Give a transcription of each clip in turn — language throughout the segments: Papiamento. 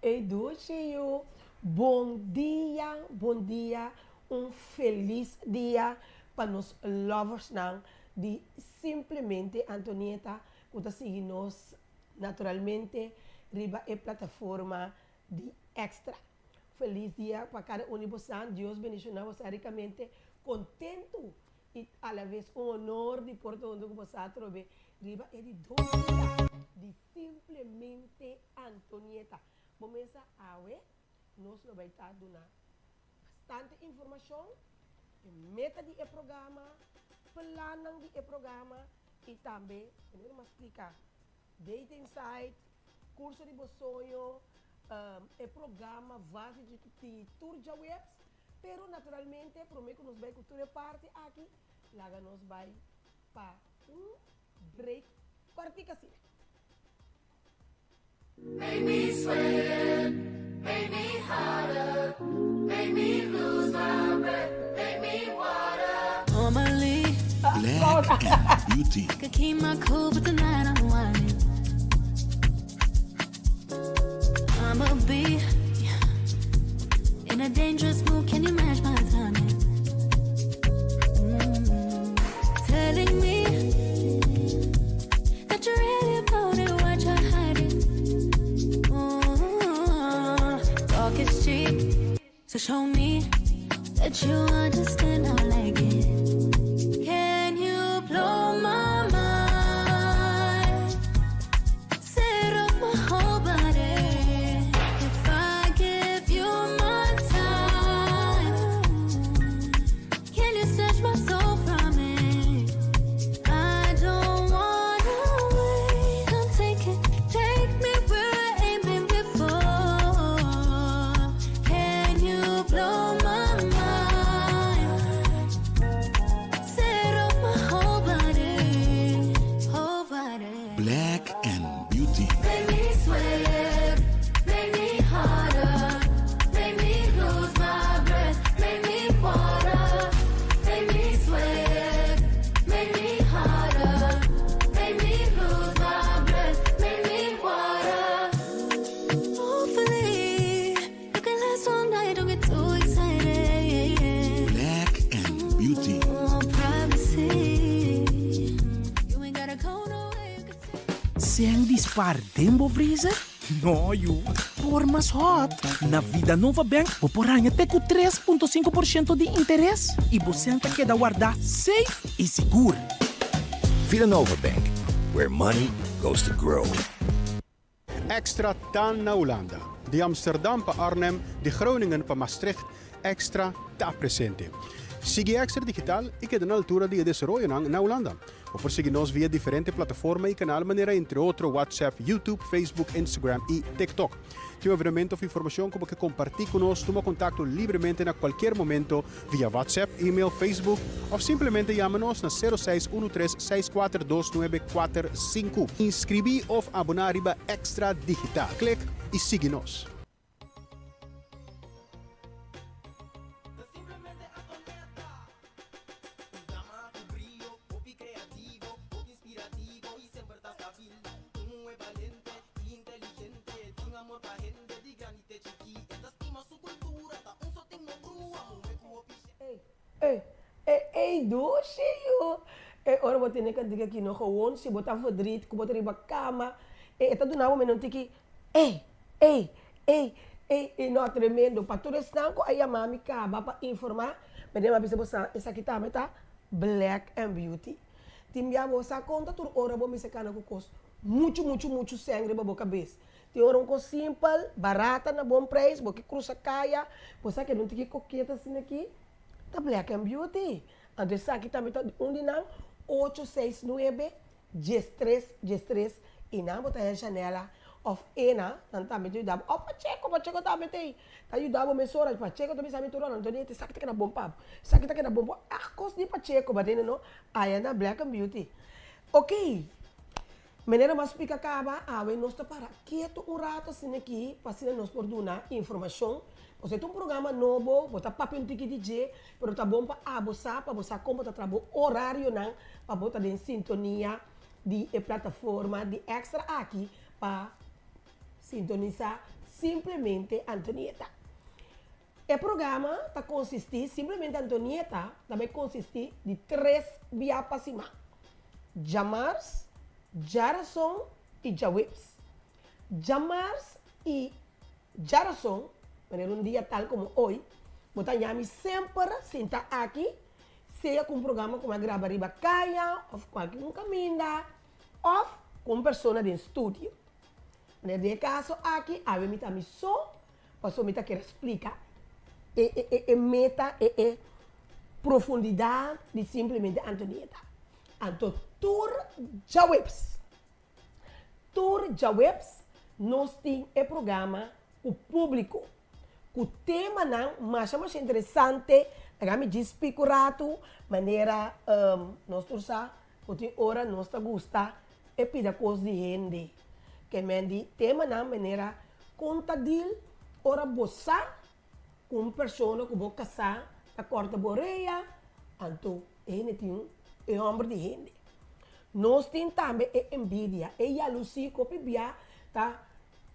Ey dushi yu, bon dia, bon dia, un felis dia pa nos loversnan di Simplemente Antonieta ku ta sigui nos naturalmente riba e plataforma di Extra. Felis dia pa kada un di bosan, Dios bendiciona bosan ricamente, contentu y alaves un honor di por ta hunto cu bosan atrobe riba e di dos dia di Simplemente Antonieta. Bo mesa awe nos lo bay ta duna bastante informacion, e meta di e programa, plannan di e programa y tambe, manera mi a splica, Dating site, Curso di bo soño, e programa Varsity di tur djaweps, pero naturalmente prome cu nos bay cu tur e parti aki, laga nos bay pa un break cortico asina. Make me sweat, make me hotter, make me lose my breath, make me water. Normally, Black and Beauty. could keep my cool, but tonight I'm whining. I'ma be in a dangerous mood. Can you match my timing? Mm, Telling me that you're really about it, what you're hiding. Mm, Talk is cheap, so show me that you understand. I like it. Can you blow my mind? Set off my whole body. If I give you my time, can you snatch my soul from me? I don't wanna wait. Come take it, take me where I ain't been before. Can you blow my mind? Set off my whole body, whole body. Black and Beauty. Make me sweat, make me harder, make me lose my breath, make me water, make me sweat, make me harder, make me lose my breath, make me water. Hopefully, you can last all night, don't get too excited. Black and Beauty. Oh, privacy. You ain't gotta go nowhere, you can stay. Sèn di spar den bo freezer? No yu, por mas hot! Na Vidanova Bank bo por haña te ku 3.5% di interes i bo sèn ta keda wardá safe i sigur. Vidanova Bank, where money goes to grow. Extra ta na Hulanda. Di Amsterdam pa Arnhem, di Groningen pa Maastricht, Extra ta presente. Sigui Extra Digital i keda na altura di e desaroyonan na Hulanda. Bo por sigui nos via diferente plataforma i kanal manera entre otro WhatsApp, YouTube, Facebook, Instagram i TikTok. Tin un evenemento of informashon ku bo ke kompartí ku nos, tuma kontakto libremente na kualkier momento via WhatsApp, email, Facebook of simplemente yama nos na 0613 642945. Inskribí of aboná riba Extra Digital. Klik i sigui nos. Ey, ey, ey, ey dushi yu. Ey, ora bo tene kantika aki no gewoon si bo ta verdriet ku bo ta riba kama, ey e ta duna bo meno un tiki ey, ey, ey, ey, ey no tremendo. Pa tur esnan ku a yama mi kaba pa informa, mi den a bisa bo sa esaki tambe ta Black and Beauty. Tin bia bo sa konta tur ora bo mester kana ku kos muchu muchu muchu sèn riba bo kabes. Tin ora un kos simpel, barata na bon preis, bo ke krusa kaya, bo sa ke no tin ki koketa asina aki, ta Black and Beauty. Anto esaki tambe ta un di nan, ocho seis nuebe, diestres diestres, i nan bo ta haña Shanela òf Ena, nan tambe ta yuda bo, òf Pacheco, Pacheco tambe ta ei, ta yuda bo mesora, Pacheco ta bisa mi tur ora, Antonieta esaki ta keda bon pa bo, esaki ta keda bon pa bo, ah kos di Pacheco, bo tende no, aya na Black and Beauty. Oké. Manera mas splika kaba, awe nos ta para ketu un rato asina aki pa asina nos por duna informashon. Pasobra e ta un programa nobo, bo ta papia un tiki di dje, pero ta bon pa abo sa, pa bo sa kon bo ta traha bo orarionan pa bo ta den sintonia di e plataforma di Extra aki pa sintonisa. Simplemente Antonieta. E programa ta konsistí, Simplemente Antonieta ta bai konsistí di tres bia pa siman, djamars, djarason i djaweps. Djamars i djarason, manera un dia tal komo oy, bo ta haña mi semper sinta aki, sea ku un programa ku mi a graba riba kaya òf kualke un kaminda òf ku un persona den studio. Manera den e kaso aki, awe mi ta mi so, pasobra mi ta kere splika e e e meta, e e profundidat di Simplemente Antonieta. Anto tur djaweps, tur djaweps nos tin e programa ku públiko, ku temanan masha masha interesante, laga mi djis spik un ratu, manera nos tur sa ku tin ora nos ta gusta e pida kos di hende. Ke men di temanan manera kon ta dil ora bo sa ku un persona ku bo kasá ta kòrta bo orea, anto e hende tin e hòmber di hende. Nos tin tambe e envidia, e yalusí ku hopi bia ta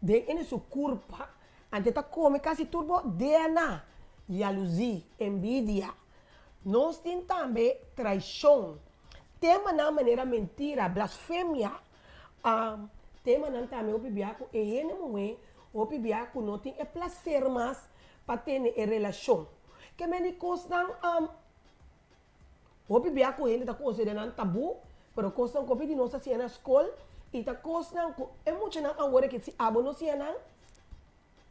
den ene su kurpa, anto e ta kome kasi tur bo DNA, yalusí, envidia. Nos tin tambe traishon, temanan manera mentira, blasfemia, temanan tambe hopi bia ku e hende muhé hopi bia ku no tin e plaser mas pa tene e relashon. Ke men di kosnan hopi bia ku hende ta konsidera nan tabú, pero kosnan ku hopi di nos a siña na skol i ta kosnan ku e muchanan awor ke si abo no siña nan,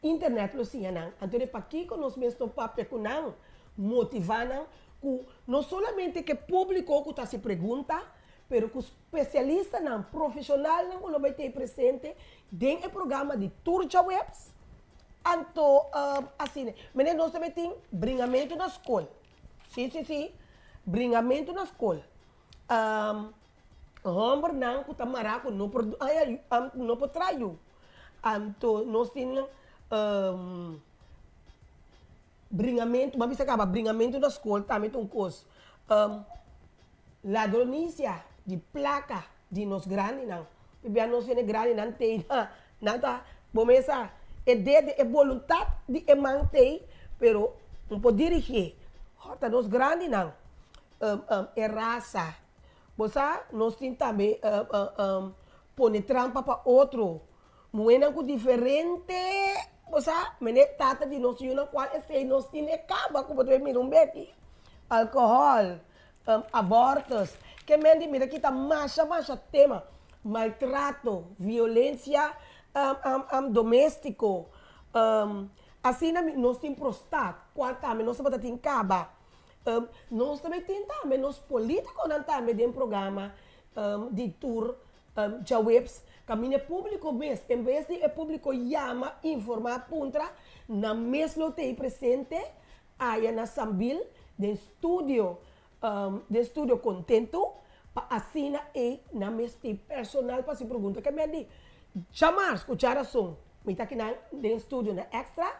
Internet lo siña nan. Anto de pakiko nos mes no papia ku nan, motivá nan ku no solamente ke públiko ku ta hasi pregunta, pero ku spesialistanan, profeshonalnan ku lo bai tei presente den e programa di tur djaweps. Anto asina, mene nos tambe tin bringamentu na skol. Sí, sí, sí, bringamentu na skol. Hòmbernan ku ta mará ku no por haña no por traha yu. Anto nos tin bringamentu, bo a bisa kaba bringamentu na skol tambe ta un kos. Ladronisia di plaka di nos grandinan. Pabia nos hende grandinan tei na nan ta bo mesa e dede e boluntat di e man tei pero no por dirigié. Ta nos grandinan e rasa. Bo sa, nos tin tambe pone trampa pa otro. Muhénan ku diferente, bo sa, mene tata di nos yunan kual esei nos tin e kaba ku bo ta mira un beki. Alkohòl, abortus, ke men di mira kita masha masha tema. Maltrato, violensia doméstiko, asina nos tin prostat, kual tambe nos tabata tin kaba. Nos ta bay tin tambe nos politiconan tambe den programa di tur djaweps caminda e publico mes en bes di e publico yama informa puntra nan mes lo tey presente aya na Sambil den studio den studio contento pa asina ey nan mes tey personal pa haci pregunta ke men di djamars cu djarason mi ta kinan den studio na extra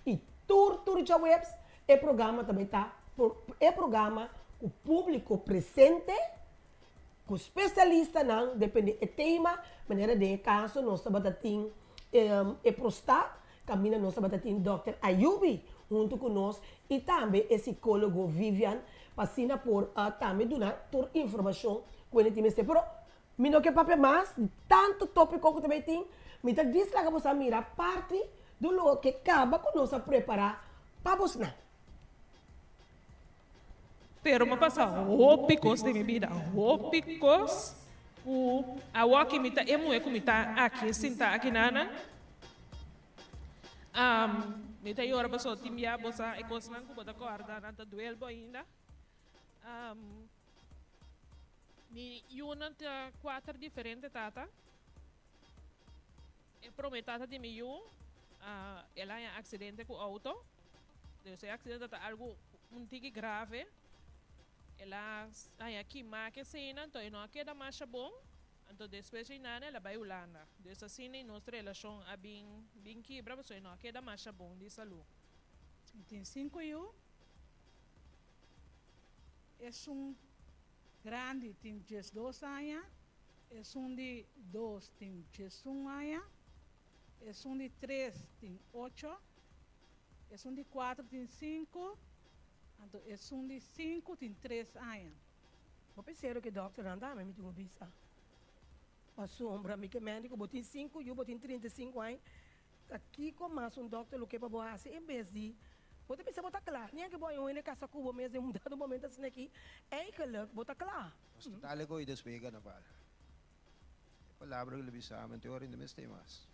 y tur tur djaweps E programa ta bay ta e programa cu publico presente, cu specialistanan, depende e tema, manera den e caso nos tabata tin e prostat, caminda nos tabata tin Dòkter Ayubi hunto cu nos y tambe e psicologo Vivian pa asina por tambe duna tur informacion cu hende tin mester. Pero Mi no ke papia mas di tantu topiko ku ta bay tin, mi ta djis laga boso a mira parti di loke kaba ku nos a prepara pa bosnan. Pero mi a pasa hopi kos den mi bida, hopi kos ku awoki mi ta e muhé ku mi ta aki sintá aki nanan. Mi ta yora pasobra tin bia bo sa e kosnan ku bo ta kòrda nan ta duel bo ainda. Mi yunan ta kuater diferente tata. E prome tata di mi yu, el a haña aksidente ku outo. Dus e aksidente ta algu un tiki grave. El a haña kima ke eseinan, anto e no a keda masha bon. Anto despues dje nan el a bai Hulanda. Dus asina nos relashon a bin bin kibra pasobra e no a keda masha bon di salú. Mi tin sinku yu. Esun grandi tin diesdos aña, esun di dos tin diesun aña. Esun di tres tin ocho, esun di kuater tin sinku, anto esun di sinku tin tres aña. Bo pensero ke dokternan tambe mi tin ku bisa. Pasobra mi ke mende ku bo tin sinku yu, bo tin 35 aña, ta kiko mas un dokter lo ke pa bo hasi en bes di bo ta bisa bo ta kla. Ni anke bo haña un hende kasa ku bo mes den un dado momento asina aki, eigenlijk bo ta kla. Hospital e koe despues e gana bala. E palabra ku lo bisa mi ora no mester mas.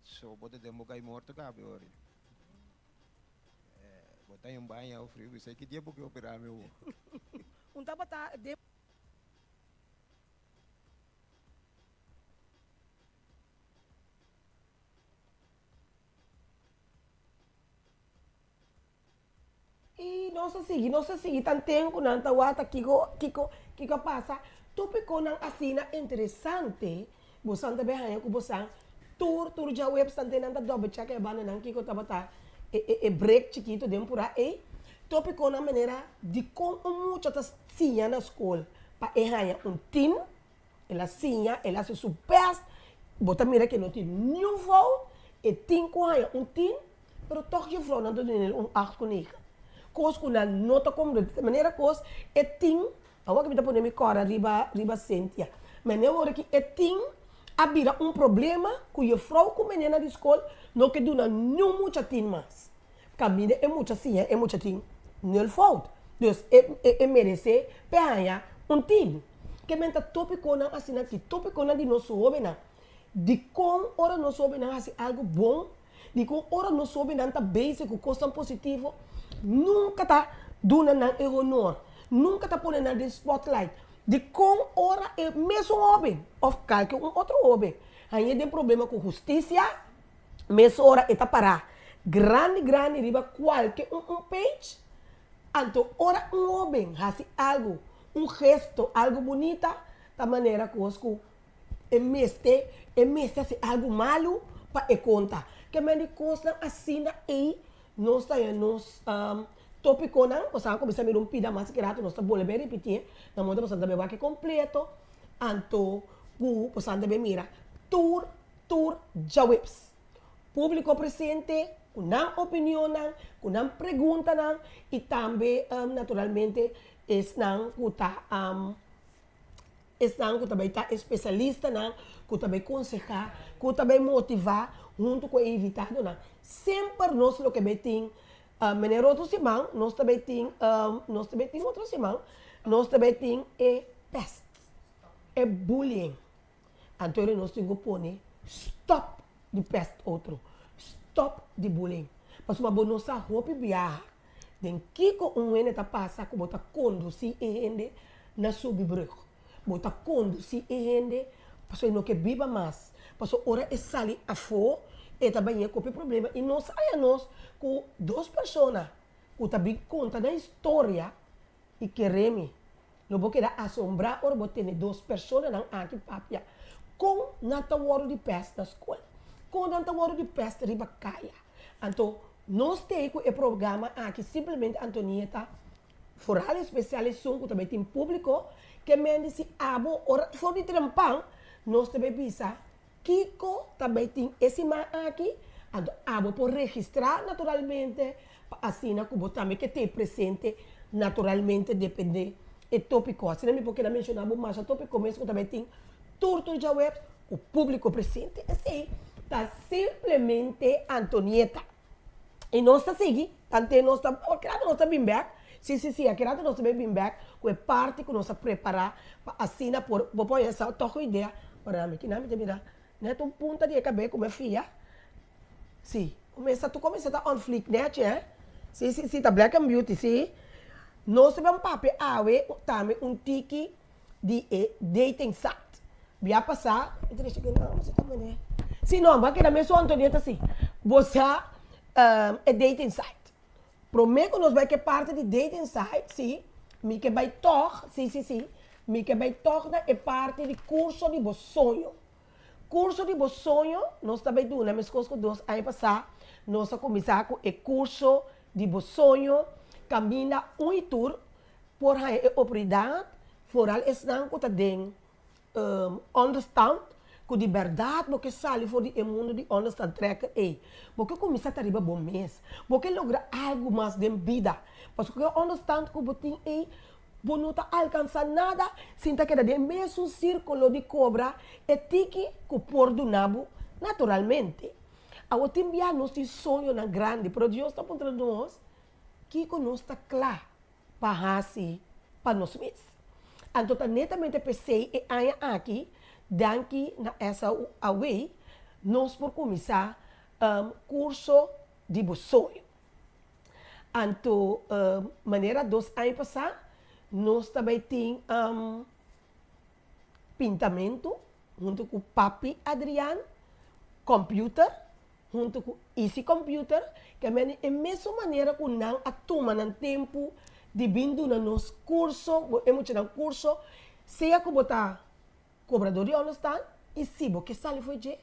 So bo ta den bo kai morto kabe ora. Bo ta un baña o frio bisa ki dia bo ke opera mi awor. Un tabata den. I nos a sigui, nos a sigui tanten ku nan ta wak ta kiko, kiko, kiko a pasa. Topikonan asina interesante, bosan ta bin haña ku bosan tur, tur djaweps tanten nan ta double check e bandanan kiko tabata e, e, e break chikito den purá ei. Topikonan manera dikon un mucha ta siña na skol pa e haña un tin, el a siña, el a hasi su best, bo ta mira ke no tin niun fout, e tin ku haña un tin, Pero tog jufrounan ta dun'el un acht ku negen. Kos ku nan no ta komprende. Di manera kos e tin, awor ku mi ta pone mi kòrda riba riba Cynthia, mene ora ki e tin a bira un problema ku jufrou ku mene na di skol no ke duna niun mucha tin mas. Kaminda e mucha siña e mucha tin nul fout. Dus e e meresé p'e haña un tin. Ke men ta topikonan asina ki topikonan di nos hóbennan. Dikon ora nos hóbennan hasi algu bon Dikon ora nos hóbennan ta bezig ku kosnan positivo, nunka ta duna nan e honor, nunka ta pone nan den spotlight? Dikon ora e mesun hóben òf kalke un otro hóben hañ'é den problema ku hustisia, mesora e ta pará grandi grandi riba kualke un un page? Anto ora un hóben hasi algu, un gesto, algu bunita, ta manera kos ku E mester, e mester hasi algu malu pa e konta. Ke men di kosnan asina ei nos ta haña nos topikonan, nos a kuminsá mira un pida mas ki rato nos ta bolbe ripitié, na modo boso ta wak e kompleto, anto ku boso ta mira tur tur djaweps. Públiko presente ku nan opinionnan, ku nan preguntanan i tambe naturalmente esnan ku ta. Esnan ku ta bai ta e spesialistanan ku ta bai konsehá, ku ta bai motivá huntu ku e invitadonan. Semper nos loke bai tin, meneer otro siman nos ta bai tin, nos ta bai tin otro siman, nos ta bai tin e pèst, e bullying. Anto ora nos tin ku pone stòp di pèst otro, stòp di bullying. Pasobra bo no sa hopi biaha Den kiko un hende ta pasa ku bo ta kondusí e hende na subi brùg? Bo ta kondusí e hende pasobra e no ke biba mas, pasobra ora e sali afó e ta bañ'é ku hopi problema. I nos haña nos ku dos persona ku ta bin konta nan historia i kere mi, lo bo keda asombrá ora bo tene dos personanan aki papia kon nan ta wòrdu di pèst na skol, kon nan ta wòrdu di pèst riba kaya. Anto nos tei ku e programa aki simplemente Antonieta foral espesial esun ku ta bai tin públiko ke men di si abo ora for di trempan nos ta bai bisa kiko ta bai tin e siman aki anto abo por registrá naturalmente pa asina ku bo tambe ke tei presente naturalmente depende e tópiko asina mi por keda menshoná bo masha tópiko mes ku ta bai tin tur tur djaweps ku públiko presente. Esei ta simplemente Antonieta. I nos ta sigui, tante nos ta, oh, aki rato nos ta bin bèk, si, si, si, aki rato nos ta bin bin bèk ku e parti ku nos a prepará pa asina por, bo por haña sa tòg un idea, ora mi kinan mi ta mira nèt un punta di e kabei ku mi a fia, si, kuminsá, tur kuminsá ta on fleek nèchi, hè, si, si, si, ta black and beauty, si. Nos ta bin papia awe tambe un tiki di e dating site. Bia pasá, mi ta deci ku no, si ta manera. Si no, bo a keda mesun Antonieta si. Bo sa e dating site. Promé ku nos bai ku e parti di dating site, si, mi ke bai tòg, si, si, si, mi ke bai tòg na e parti di kurso di bo soño. Kurso di bo soño nos ta bai duna meskos ku dos aña pasá nos a kuminsá ku e kurso di bo soño kaminda un i tur por haña e oportunidat, foral esnan ku ta den onderstand. ku di bèrdat bo ke sali for di e mundu di ònderstan trèker ei. Bo ke kuminsá ta riba bo mes. Bo ke logra algu mas den bida. Pasobra ku e ònderstan ku bo tin ei, bo no ta alkansá nada sin ta keda den e mesun sírkulo di kobra e tiki ku por duna bo naturalmente. Awor tin bia nos tin soñonan grandi, pero Dios ta puntra nos kiko nos ta kla pa hasi pa nos mes. Anto ta netamente p'esei e aña aki, danki na SAUAW, nos por kuminsá kurso di bo soño. Anto manera dos aña pasá nos ta bai tin pintamentu huntu ku Papi Adrian, computer huntu ku Easy Computer, ke men e mesun manera ku nan a tuma nan tempu di bin duna nos kurso, e muchanan kurso, sea ku bo ta Kobradó di ònderstan i si bo ke sali for dje,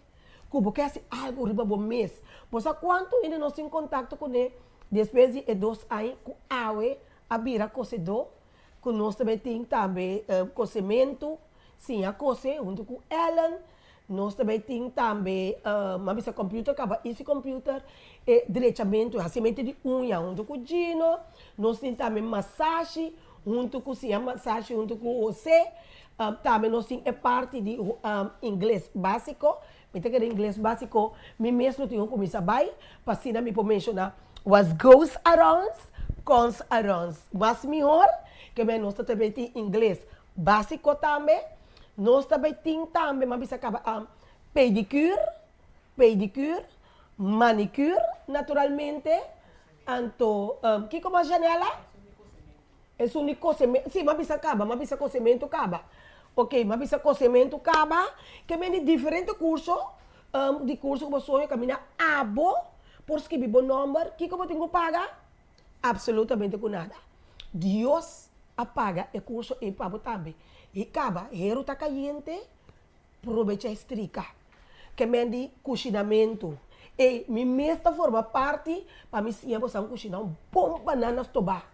ku bo ke hasi algu riba bo mes. Bo sa kuantu hende nos tin kontakto kuné despues di e dos aña ku awe a bira kosedó, ku nos ta bai tin tambe kosementu, siña kose huntu ku Ellen, nos ta bai tin tambe m'a bisa computer kaba easy computer, e drechamentu, hasimentu di uña huntu ku Gino, nos tin tambe masashi huntu ku siña masashi huntu ku Jose. Tambe nos tin e parti di ingles básiko. Mi ta kere ingles básiko mi mes lo tin ku kuminsá bai pa asina mi por menshoná what goes around comes around. Mas mihor ke men nos ta tabé tin ingles básiko tambe. Nos ta bai tin tambe mi a bisa kaba pedicure, pedicure, manicure naturalmente. Anto kiko mas Janella? Esun di kosementu, si, m'a bisa kaba, m'a bisa kosementu kaba. Ok, m'a bisa kosementu kaba, ke men di diferente kurso, di kurso ku bo soño kaminda abo por skibi bo nòmber, kiko bo tin ku paga? Apsolutamente ku nada. Dios a paga e kurso ei pa bo tambe. I kaba, heru ta kayente, Probecha e strika. Ke men di kushinamentu. Ey, mi mes ta forma parti pa mi siña bosan kushina un bon banana stobá.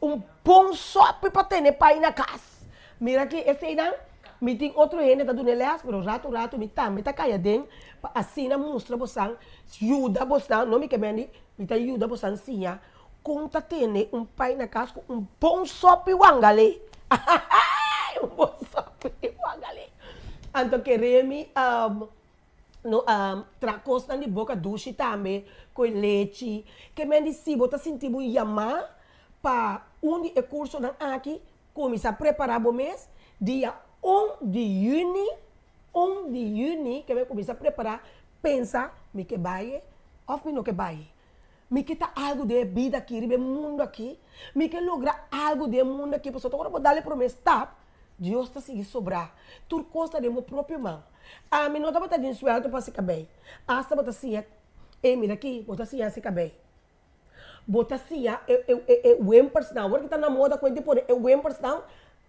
Un bon sòpi pa tene pai na kas. Mira aki eseinan, mi tin otro hende ta duna e lès, pero ratu ratu mi tambe ta kai aden pa asina mustra bosan, yuda bosnan, no mi ke men di, mi ta yuda bosan siña kon ta tene un pai na kas ku un bon sòpi wangale. Un bon sòpi wangale. Anto kere mi no traha kosnan di boka dushi tambe ku e lechi. Ke men di si bo ta sinti bo yamá pa un di e kursonan aki, kuminsá prepará bo mes dia un di yüni, un di yüni ke men kuminsá prepará, pensa mi ke bai òf mi no ke bai. Mi ke ta algu den e bida aki, riba e mundu aki. Mi ke logra algu den e mundu aki, pasobra ora bo dal e promé stap, Dios ta sigui sobrá. Tur kos ta den bo propio man. Ami no tabata den suèlto pa hasi kabei. Asta bo ta siña, ey mira aki, bo ta siña hasi kabei. Bo ta siña e e e e wimpersnan. Awor ki ta na moda ku hende pone e wimpersnan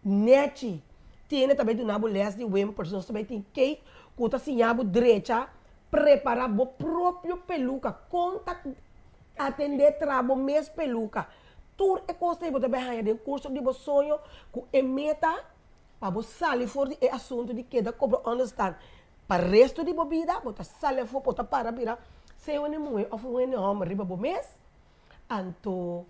nèchi. Tiene ta bai duna bo lès di wimpers. Nos ta bai tin Kate ku ta siña bo drecha prepará bo propio peluka. Kon ta atendé traha bo mes peluka. Tur e kosnan ei bo ta bai haña den kurso di bo soño ku e meta pa bo sali for di e asuntu di keda kobra ònderstan pa resto di bo bida. Bo ta sali afó, bo ta para bira sea un hende muhé òf un hende hòmber riba bo mes. Anto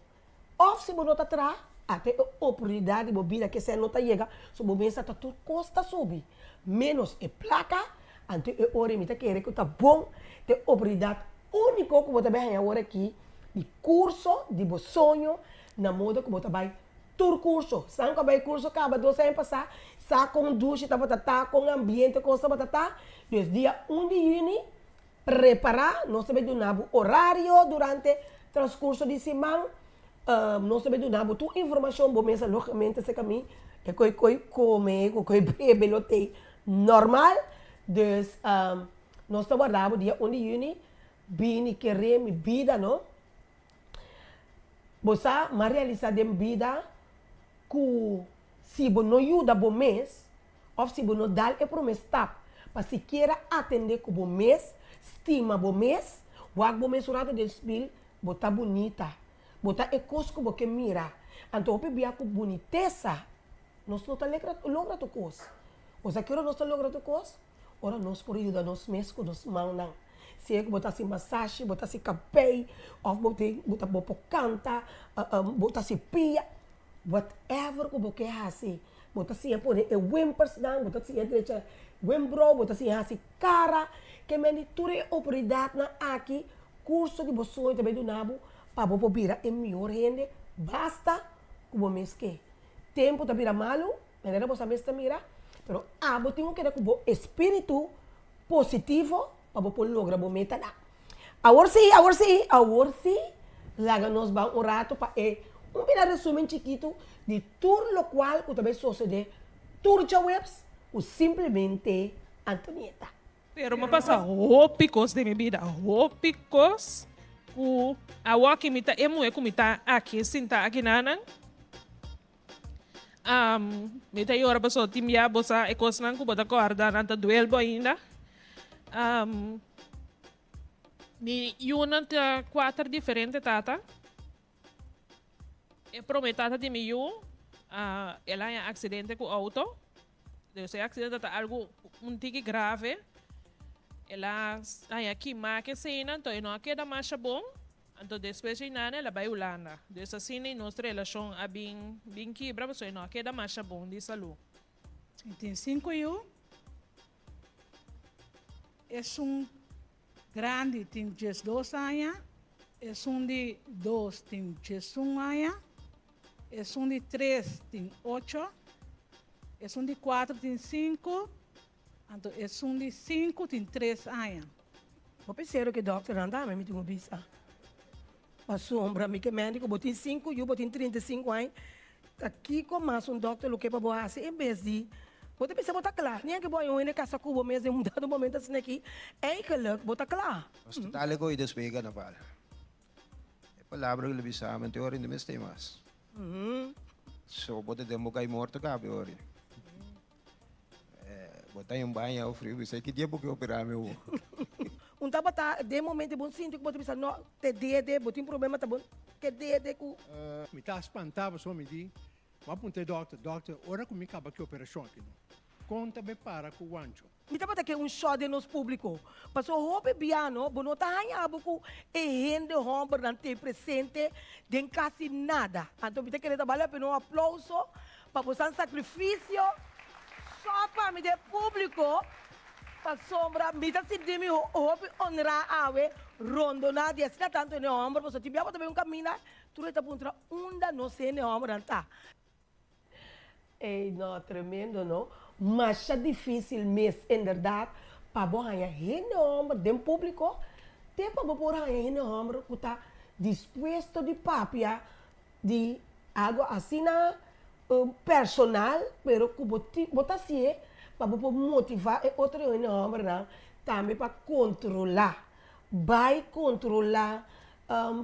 Of si bo no ta traha, ata e oportunidat di bo bida kesei no ta yega, so bo mester ta tur kos ta subi, menos e plaka, anto e ora mi ta kere ku ta bon ta e oportunidat uniko ku bo ta bai haña awor aki di kurso di bo soño na moda ku bo ta bai tur kurso. San ku a bai kurso kaba dos aña pasá, sa kon dushi tabata ta, kon ambiente kos tabata ta, dus dia un di yüni Prepará, nos ta bai duna bo orario durante transkurso di siman. Nos ta bai duna bo tur informashon, bo mesa logamente serka mi, e koi koi kome, ku koi bebe lo tei normal. Dus nos ta warda bo dia un di yüni, bini kere mi bida no. Bo sa, m'a realisá den bida ku si bo no yuda bo mes, òf si bo no dal e promé stap pa sikiera atendé ku bo mes, stima bo mes, wak bo mes un ratu den spil, bo ta bunita. Bo ta e kos ku bo ke mira. Anto hopi bia ku bunitesa nos no ta logra tur kos. Bo sa ki ora nos ta logra tur kos? Ora nos por yuda nos mes ku nos mannan. Sea ku bo ta hasi masashi, bo ta hasi kabei, òf bo tin bo ta bo por kanta, bo ta hasi pia, whatever ku bo ke hasi, bo ta siña pone e wimpersnan, bo ta siña drecha wimbrou, bo ta siña hasi kara, ke men di tur e oportunidatnan aki, kurso di bo soño ta bai duna bo pa bo por bira e mihor hende basta ku bo mes ke. Tempu ta bira malu, manera bo sa mes ta mira, pero abo tin ku keda ku bo espíritu positivo pa bo por logra bo metanan. Awor sí, awor sí, awor sí, laga nos ban un rato pa e un bira resumen chikitu di tur lokual ku ta bai sosodé tur djaweps ku simplemente Antonieta. Pero mi a pasa hopi kos den mi bida, hopi kos ku awoki mi ta e muhé ku mi ta aki sintá aki nanan. Mi ta yora pasobra tin bia bo sa e kosnan ku bo ta kòrda nan ta duel bo ainda. Mi yunan ta kuater diferente tata. E promé tata di mi yu, el a haña aksidente ku outo. Dus e aksidente ta algu un tiki grave. El a haña kimá keseinan, anto e no a keda masha bon. Anto despues dje nan el a bai Hulanda. Dus asina i nos relashon a bin bin kibra pasobra e no a keda masha bon di salú. Mi tin sinku yu. Esun grandi tin diesdos aña, esun di dos tin diesun aña, esun di tres tin ocho, esun di kuater tin sinku, Anto esun di sinku tin tres aña. Bo pensero ke dokternan tambe mi tin ku bisa. Pasobra mi ke mende ku bo tin sinku yu, bo tin 35 aña, ta kiko mas un dokter lo ke pa bo hasi en bes di bo ta bisa bo ta kla. Ni anke bo haña un hende kasa ku bo mes den un dado momento asina aki, eigenlijk bo ta kla. Nos ta dale ku e despues e gana bal. E palabra ku lo bisa mi te ora no mester mas. So bo ta den bo kai morto kabe ora. Bo ta un baña o frio bisa ki dia bo ke opera mi awo. Un tabata den momento bon sinti ku bo ta bisa no te dede bo tin problema ta bon te dede ku. Mi ta spanta pasobra mi di, mi a puntra e dokter, dokter ora ku mi kaba ki operashon aki no, kon ta bai para ku Wancho? Mi tabata ke un shot den nos publico, pasobra hopi bia no bo no ta haña bo ku e hende hombernan te presente den kasi nada. Anto mi ta kere ta bale apena un aplauso Pa bosan sacrificio so pa mi den publico, pasobra mi ta sinti mi hopi honra awe rondona di asina tanto hende homber, pasobra tin bia bo ta bay un caminda tur e ta puntra unda nos hende hombernan ta. Ey no, tremendo no. Masha dificil mes inderdaad pa bo haña hende homber den publico, te pa bo por haña hende homber cu ta dispuesto di papia di algo asina personal pero ku bo tin bo ta hasié pa bo por motivá e otro hende hòmbernan tambe pa kontrolá bai kontrolá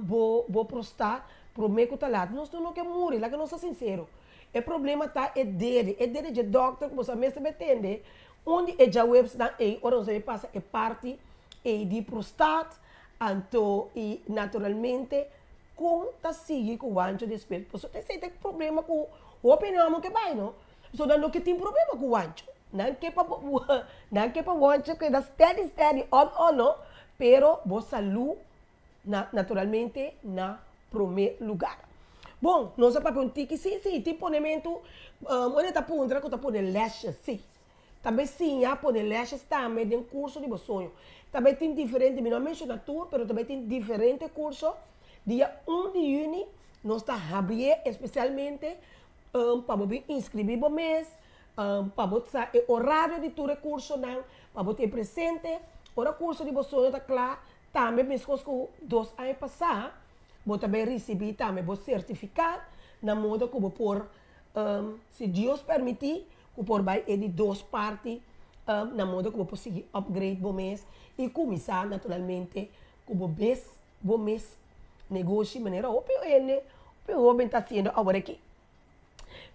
bo bo prostat promé ku ta lat nos no ke muri laga nos ta sinsero e problema ta e dede e dede dje dòkter ku bo sa mester be tende un di e djawebsnan ei ora nos a bai pasa e parti ei di prostat anto i naturalmente Kon ta sigui ku wancho despues? Pasobra esei ta e problema ku hopi hende amo ke bai no. So nan no ke tin problema ku wancho. Nan ke pa nan ke pa wancho keda steady steady on on no, pero bo salu na naturalmente na prome lugar. Bon, nos a papia un tiki, si si tin ponementu unda e ta puntra ku ta pone lashes si. Ta bay siña pone lashes tambe den curso di bo soño. Ta bay tin diferente, mi no a menciona tur, pero ta bay tin diferente curso. Dia un di juni nos ta habrié especialmente pa bo bin inscribi bo mes, pa bo sa e horario di tur e cursonan, pa bo tin presente. Ora curso di bo soño ta cla, tambe mescos cu dos aña pasa, bo ta bay ricibi tambe bo certificat na modo cu bo por, si Dios permiti, Ku por bai e di dos parti na modo ku bo por sigui upgrade bo mes i kuminsá naturalmente ku bo mes bo mes negoshi manera hopi hende hopi hoben ta hasiendo awor aki.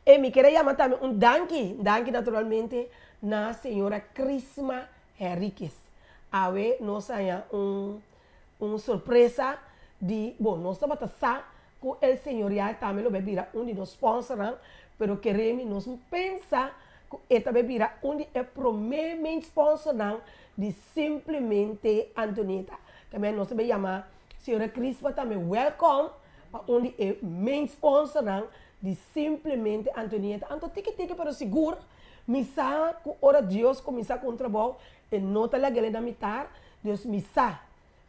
E mi kier a yama tambe un danki danki naturalmente na señora Crisma Henriquez. Awe nos haña un un sorpresa di bo nos tabata sa Ku El Señorial tambe lo bai bira un di nos sponsornan, pero keremi nos pensa ku ku e ta bai bira un di e promé main sponsornan di Simplemente Antonieta. Tambe nos ta bai yama señora Crispa tambe welkom pa un di e main sponsornan di Simplemente Antonieta. Anto tiki tiki pero sigur mi sa ku ora Dios kuminsá ku un trabou e no ta lag'el na mitar, dus mi sa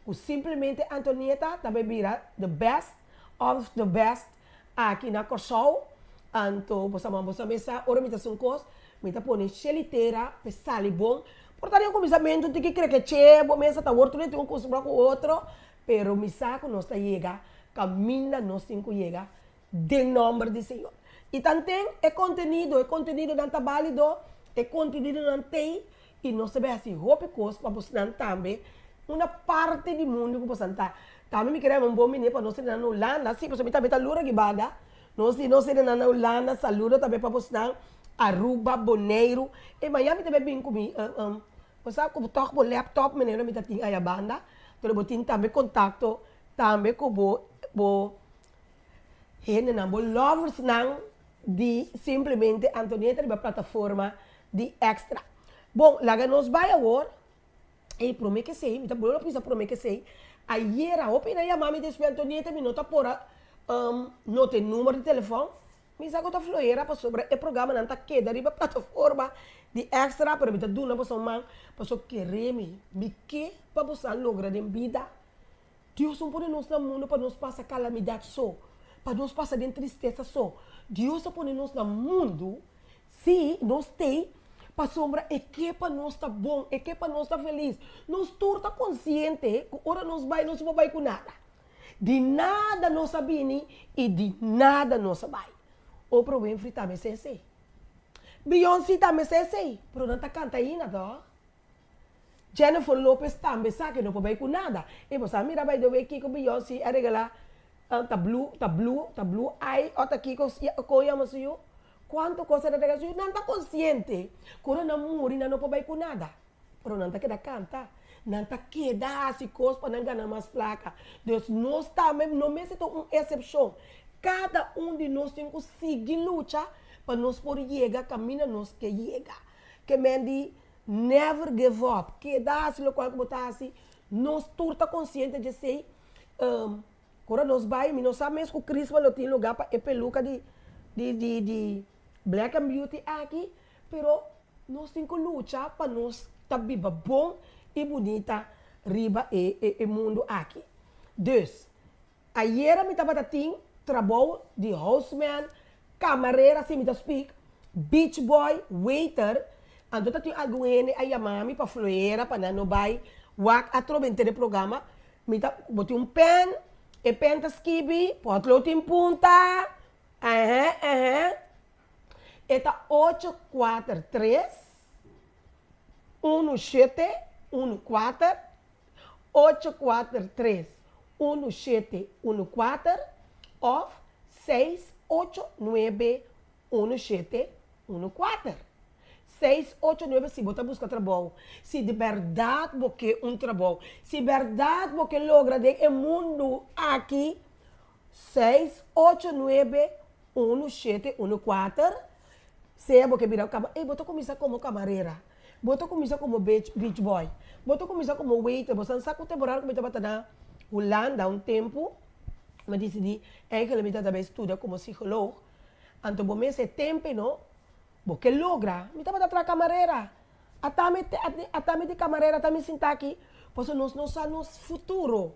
ku Simplemente Antonieta ta bai bira the best of the best aki na Kòrsou. Anto bo sa bo sa mesa ora mi ta hasi un kos mi ta pone shel tera pa e sali bon. Por ta den kuminsamentu tin ki krekeche bo mesa ta wor tur tin un kustumbrá ku otro pero mi sa ku nos ta yega kaminda nos tin ku yega den nòmber di Señor. I tanten e kontenido e kontenidonan ta bálido e kontenidonan t'ei I nos ta bay haci hopi cos pa bosnan tambe, una parti di mundo cu bosan ta. Tambe mi kere un bon bini pa nos hendenan na Hulanda, si, pasobra mi tambe ta lura aki banda. Nos di nos hendenan na Hulanda, saludo tambe pa bosnan, Aruba, Boneiru. E mañana mi ta bay bin cu mi, bo sa cu toch bo laptop manera mi ta tin aya banda, pero bo tin tambe contacto tambe cu bo, bo hendenan, bo loversnan di simplemente Antonieta riba plataforma di extra. Bon, laga nos bai awor. Ey, prome ke esey, mi ta bolbe bisa prome ke esey, ayera hopi nan yama mi despues Antonieta mi no ta por a nota e numero di telefon, mi sa ku ta flohera pasobra e programanan ta keda riba plataforma di extra, pero mi ta duna boso un man pasobra kere mi, mi ke pa boso a logra den bida. Dios no pone nos na mundu pa nos pasa kalamidat so, pa nos pasa den tristesa so. Dios a pone nos na mundu, sí, nos t'ei pasobra e ke pa nos ta bon, e ke pa nos ta felis. Nos tur ta konsiente ku ora nos bai nos no por bai ku nada. Di nada nos a bini i di nada nos a bai. Oprah Winfrey tambe sa esei. Beyoncé tambe sa esei, pero nan ta kanta ainda tòg. Jennifer Lopez tambe sa ke no por bay ku nada. E bo sa mira by the way kiko Beyonce a regala ta blue ta blue ta blue eye o ta kiko kon yama su yu. Kuantu kos el a regala su yu. Nan ta konsiente ku ora nan muri nan no por bay ku nada. Pero nan ta keda kanta. Nan ta keda hasi kos pa nan gana mas plaka. Dus nos tambe no mester ta un esepshon. Kada un di nos tin ku sigui lucha pa nos por yega kaminda nos ke yega. Ke men di Never give up, keda hasi lokual ku bo ta hasi, nos tur ta konsiente dje esei, ora nos bai mi no sa mes ku Crisma lo tin lugá pa e peluka di di di di Black and Beauty aki, pero nos tin ku lucha pa nos ta biba bon i bunita riba e e mundu aki. Dus, Ayera mi tabata tin trabou di houseman, kamarera si mi ta speak, beach boy, waiter, anto ta tin algun hende a yama mi pa floera pa nan no bai wak atrobe henter e programa, mi ta bo tin un pen, e pen ta skibi, potlood tin punta, ehe ehe, e ta ocho kuater tres, unu shete, unu kuater. Ocho kuater tres unu shete unu kuater òf seis ocho nuebe unu shete unu kuater. Seis ocho nuebe si bo ta buska trabou, si di bèrdat bo ke un trabou, si bèrdat bo ke logra den e mundu aki, seis ocho nuebe unu shete unu kuater, sea bo ke bira kama, ey bo ta kuminsá komo kamarera. Bo ta kuminsá komo beach beach boy. Bo ta kuminsá komo waiter. Bo sa ku temporada ku mi tabata na Hulanda un tempu, mi a disidí eigenlijk mi tabata bai studia komo psicoloog. Anto bo mester e tempu no, bo ke logra. Mi tabata traha kamarera. Ata mi ata mi di kamarera, ata mi sinta aki, pasobra nos no sa nos futuro.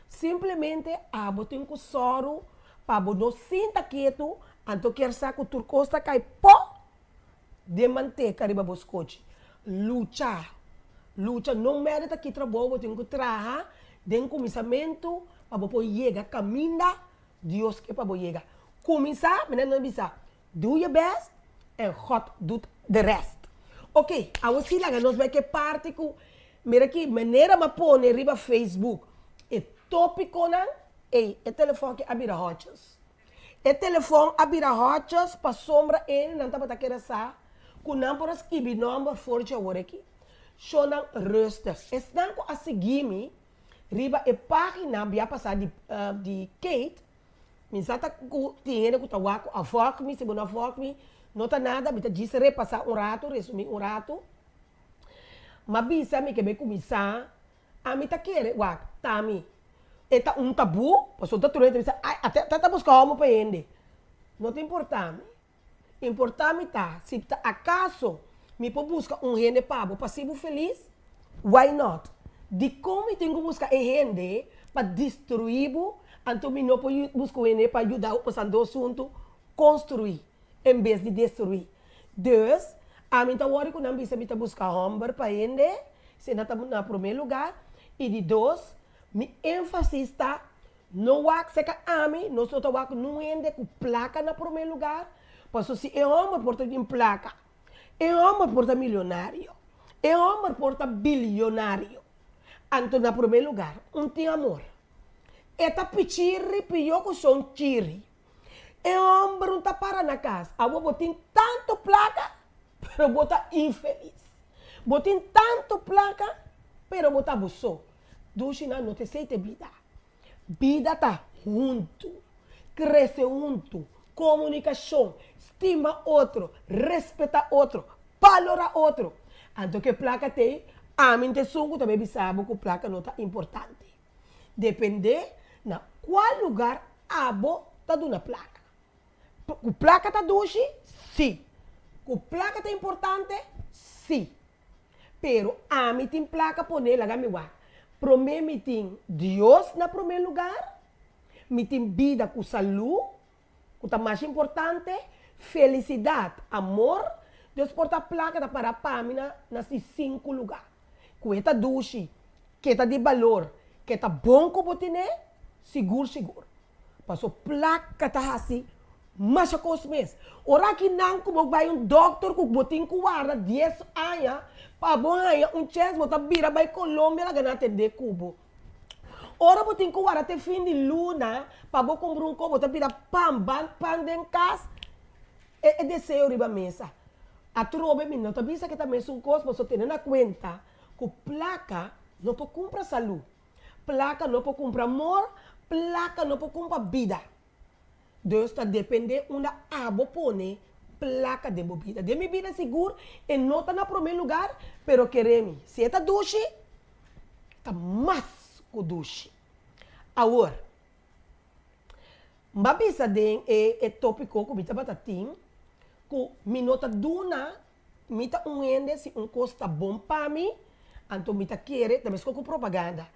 Simplemente abo tin ku sòru pa bo no sinta ketu, anto kier sa ku tur kos ta kai pò. Den manteka riba bo skochi. Lucha. Lucha. No merde ta ki trabou bo tin ku traha den kuminsamentu pa bo por yega kaminda Dios ke pa bo yega. Kuminsá, mi nan bisa, do your best and God doet de rest. Ok, awo si laga nos bai ke parti ku mira ki manera mi a pone riba Facebook e topikonan, ey, e telefòn aki a bira hòtjes. E telefòn a bira hòtjes pasobra e nan tabata kere sa ku nan por a skibi nòmber for dje awor aki. Shownan rustig. Esnan ku a sigui mi riba e página bia pasá di di Kate, mi sa ta ku tin hende ku ta wak ku a vòlg mi, si bo no a vòlg mi, No ta nada, mi ta djis repasá un ratu, resumí un ratu. M'a bisa mi ke bai kuminsá, ami ta kere, wak, ta mi, e ta un tabú, pasobra tur hende ta bisa, ai, ata ta buska hòmber pa hende. No ta importá mi. Importá mi ta, si ta akaso mi por buska un hende pa bo pa hasi bo felis, why not? Dikon mi tin ku buska e hende pa destruí bo, anto mi no por buska un hende pa yuda bo pasobra dos huntu konstruí en bes di destruí? Dus, ami ta wòrdu ku nan bisa mi ta buska hòmber pa hende, si nan ta na promé lugá, i di dos, mi énfasis ta No wak seka ami, nos no ta wak nun hende ku plaka na promé lugar, paso si e hòmber por ta tin plaka, e hòmber por ta milionario, e hòmber por ta bilionario, anto na promé lugar un tin amor. E ta pichiri pió ku son chiri. E hòmber un ta para na kas, awor bo tin tantu plaka, pero bo ta infelis. Bo tin tantu plaka, pero bo ta bo so. Dushi nan no ta esei ta e bida. Bida ta huntu, krese huntu, komunikashon, stima otro, respetá otro, balorá otro. Anto ku e plaka t'ei, ami n'ta esun ku ta bai bisa bo ku plaka no ta importante. Dependé na kua lugar abo ta duna plaka. Ku plaka ta dushi? Sí. Ku plaka ta importante? Sí. Pero ami tin plaka pone laga mi wak. Prome mi tin Dios na prome lugar, mi tin bida ku salu, ku ta mas importante, felisidat, amor, Dios por ta plaka ta para pa mi na na si sinku lugar. Ku e ta dushi, ke ta di balor, ke ta bon ku bo tine, sigur sigur. Paso plaka ta hasi masha kos mes. Ora aki nan ku bo bai un dokter ku bo tin ku warda dies aña pa bo haña un chèns bo ta bira bai Colombia laga nan atendé ku bo. Ora bo tin ku warda te fin di luna pa bo kumpra un kos bo ta bira pan ban pan den kas e e deseo riba mesa. Atrobe mi no ta bisa ke ta mesun kos paso tene na kuenta ku plaka no por kumpra salú. Plaka no por kumpra amor, plaka no por kumpra bida. Dus ta depende unda abo pone plaka den bo bida. Den mi bida sigur e no ta na prome lugar, pero kere mi, si e ta dushi, ta mas ku dushi. Awor, M'a bisa den e e topiko ku mi tabata tin, ku mi no ta duna Mi ta un hende si un kos ta bon pa mi, anto mi ta kere, ta meskos ku propaganda.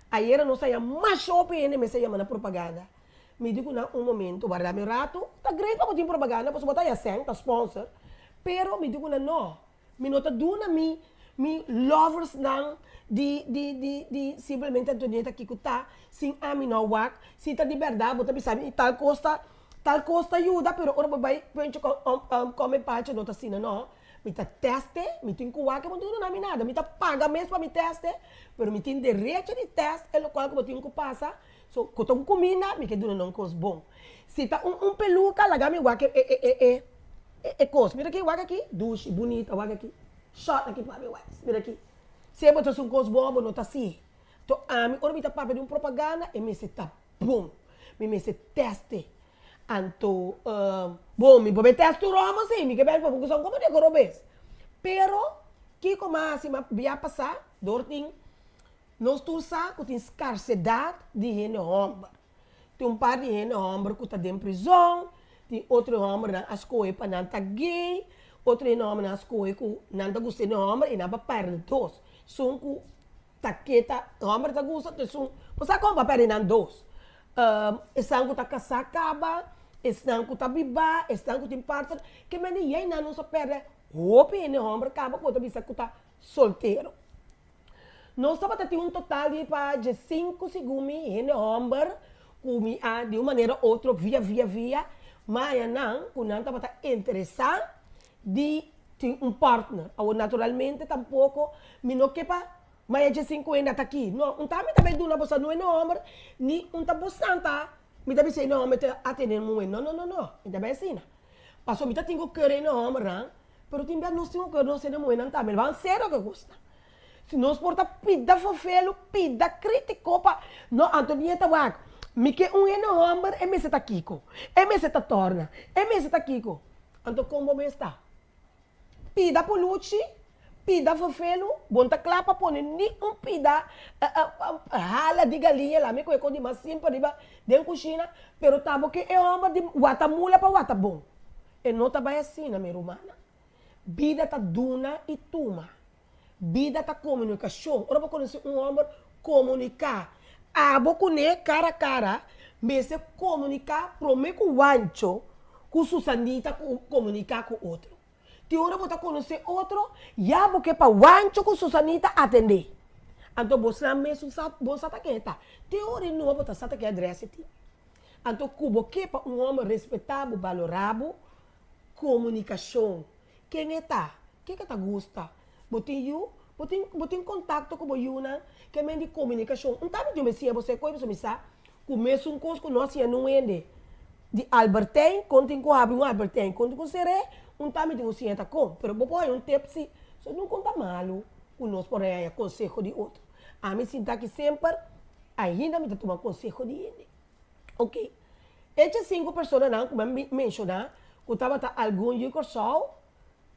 Ayera nos a yama masha hopi hende mester yama na propaganda. Mi di ku nan un momento, warda mi un ratu, ta great pa bo tin propaganda pasobra bo ta haya sèn, ta sponsor, pero mi di ku nan no, mi no ta duna mi mi loversnan di di di di simplemente Antonieta kiko ta sin ami no wak, si ta di bèrdat bo ta bisa mi tal kos ta Tal kos ta yuda pero ora bo bai pencho kome pancho no ta asina no. Mi ta teste, mi tin ku wak e bo no tin ku duna mi nada. Mi ta paga mes pa mi teste pero mi tin derecho di test e lokual ku bo tin ku pasa. So ku ta un kuminda mi ke duna nan kos bon. Si ta un un peluka laga mi wak e e e e e kos. Mira aki wak aki dushi bunita wak aki short aki pa mi wes mira aki. Si e bo ta haci un kos bon bo no ta haci. To ami ora mi ta papia di un propaganda e mester ta bon. Mi mester teste. Anto, bon, mi por bay test tur homo si, mi ke bay pasobra ku como di robes. Pero, kiko mas hasi mas bia pasa, dor tin, nos tur sa ku tin skarsedat di hende homber. Tin un par di hende homber ku ta den prizon, tin otro hombernan a skohe pa nan ta gay, otro hende hombernan a skohe ku nan ta gusta hende homber i nan pa pèrdè dos. Esun ku Ta ke ta homber ta gusta ta esun bo sa kon pa perde nan dos esnan ku ta kasá kaba esnan ku ta bibá esnan ku tin partner ke mende yei nan nos a perde hopi hende homber kaba ku bo ta bisa ku ta soltero nos tabata tin un total di pa diesinku segun mi hende homber ku mi a di un manera otro via via via maya nan ku nan tabata interesá di Tin un partner. Awor naturalmente tampoco mi no ke pa maya dje sinkuenta ta aki. No, un ta mi ta bay duna boso no e nomber, ni un ta bosan ta mi ta bisa e nomber ta atende muhe. No, no, no, no. Mi ta bay asina. Pasobra mi ta tin ku kere e nombernan, pero tin bes nos tin ku kere nos hende muhenan tambe. Ban serio ke gusta. Si nos por ta pida fofelu, pida kritiko pa, no, anto mi e ta wak, mi ke un hende homber e mester ta kiko, e mester ta torna, e mester ta kiko. Anto kon bo mes ta? Pida puluchi, pida fofelu, bo no ta kla pa pone ni un pida hala di galiña lami ku e kon di mas simpel riba den kushina, pero ta bo ke e hòmber di wata mula pa wata bon. E no ta bai asina, mi rumannan. Bida ta duna i tuma. Bida ta komunikashon. Ora bo konosé un hòmber, komuniká. Abo kuné kara kara mester komuniká promé ku Wancho ku Susanita ku komuniká ku otro. Tin ora bo ta konosé otro, ya bo ke pa Wancho ku Susanita atendé. Anto bo sa mesun sa bo sa ta ken e ta. Te ora e nua bo ta sa ta ken adrès e tin. Anto ku bo ke pa un hòmber respetá bo, balorá bo, komunikashon. Ken e ta? Kiko ta gusta? Bo tin yu? Bo tin bo tin kontakto ku bo yunan? Ke men di komunikashon. Un ta mi djombe siña bo se koe pasobra mi sa ku mesun kos ku no a siña nun hende di Albertijn kon tin ku habri un Albertijn kon tin ku ser'é un ta mi tin ku siña ta kon. Pero bo por haña un tep si. So nun kon ta malu ku nos por haña konseho di otro. Ami sinta aki semper ainda mi ta tuma konseho di hende. Ok. Echa sinku personanan ku mi a menshoná ku tabata algun yu Kòrsou,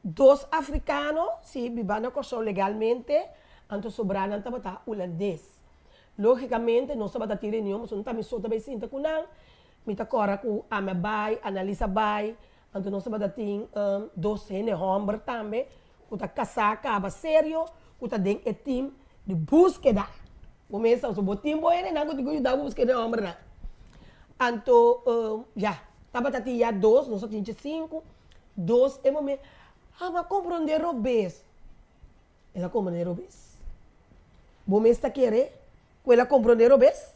dos afrikano, si, bibá na Kòrsou legalmente, anto sobranan tabata hulandes. Lógikamente nos tabata tin reunion pasobra no ta mi so ta bai sinta ku nan. Mi ta kòrda ku ami a bai, Annalisa a bai, anto nos tabata tin dos hende hòmber tambe ku ta kasá kaba serio ku ta den e tim di búskeda. Bo mes sa, bo tin bo hendenan ku tin ku yuda bo buska e hòmbernan. Anto, ya, tabata tin ya dos, nos a tin djesinku, dos e momen, ah, mi a komprondé robes. El a komprondé robes. Bo mes ta kere ku el a komprondé robes?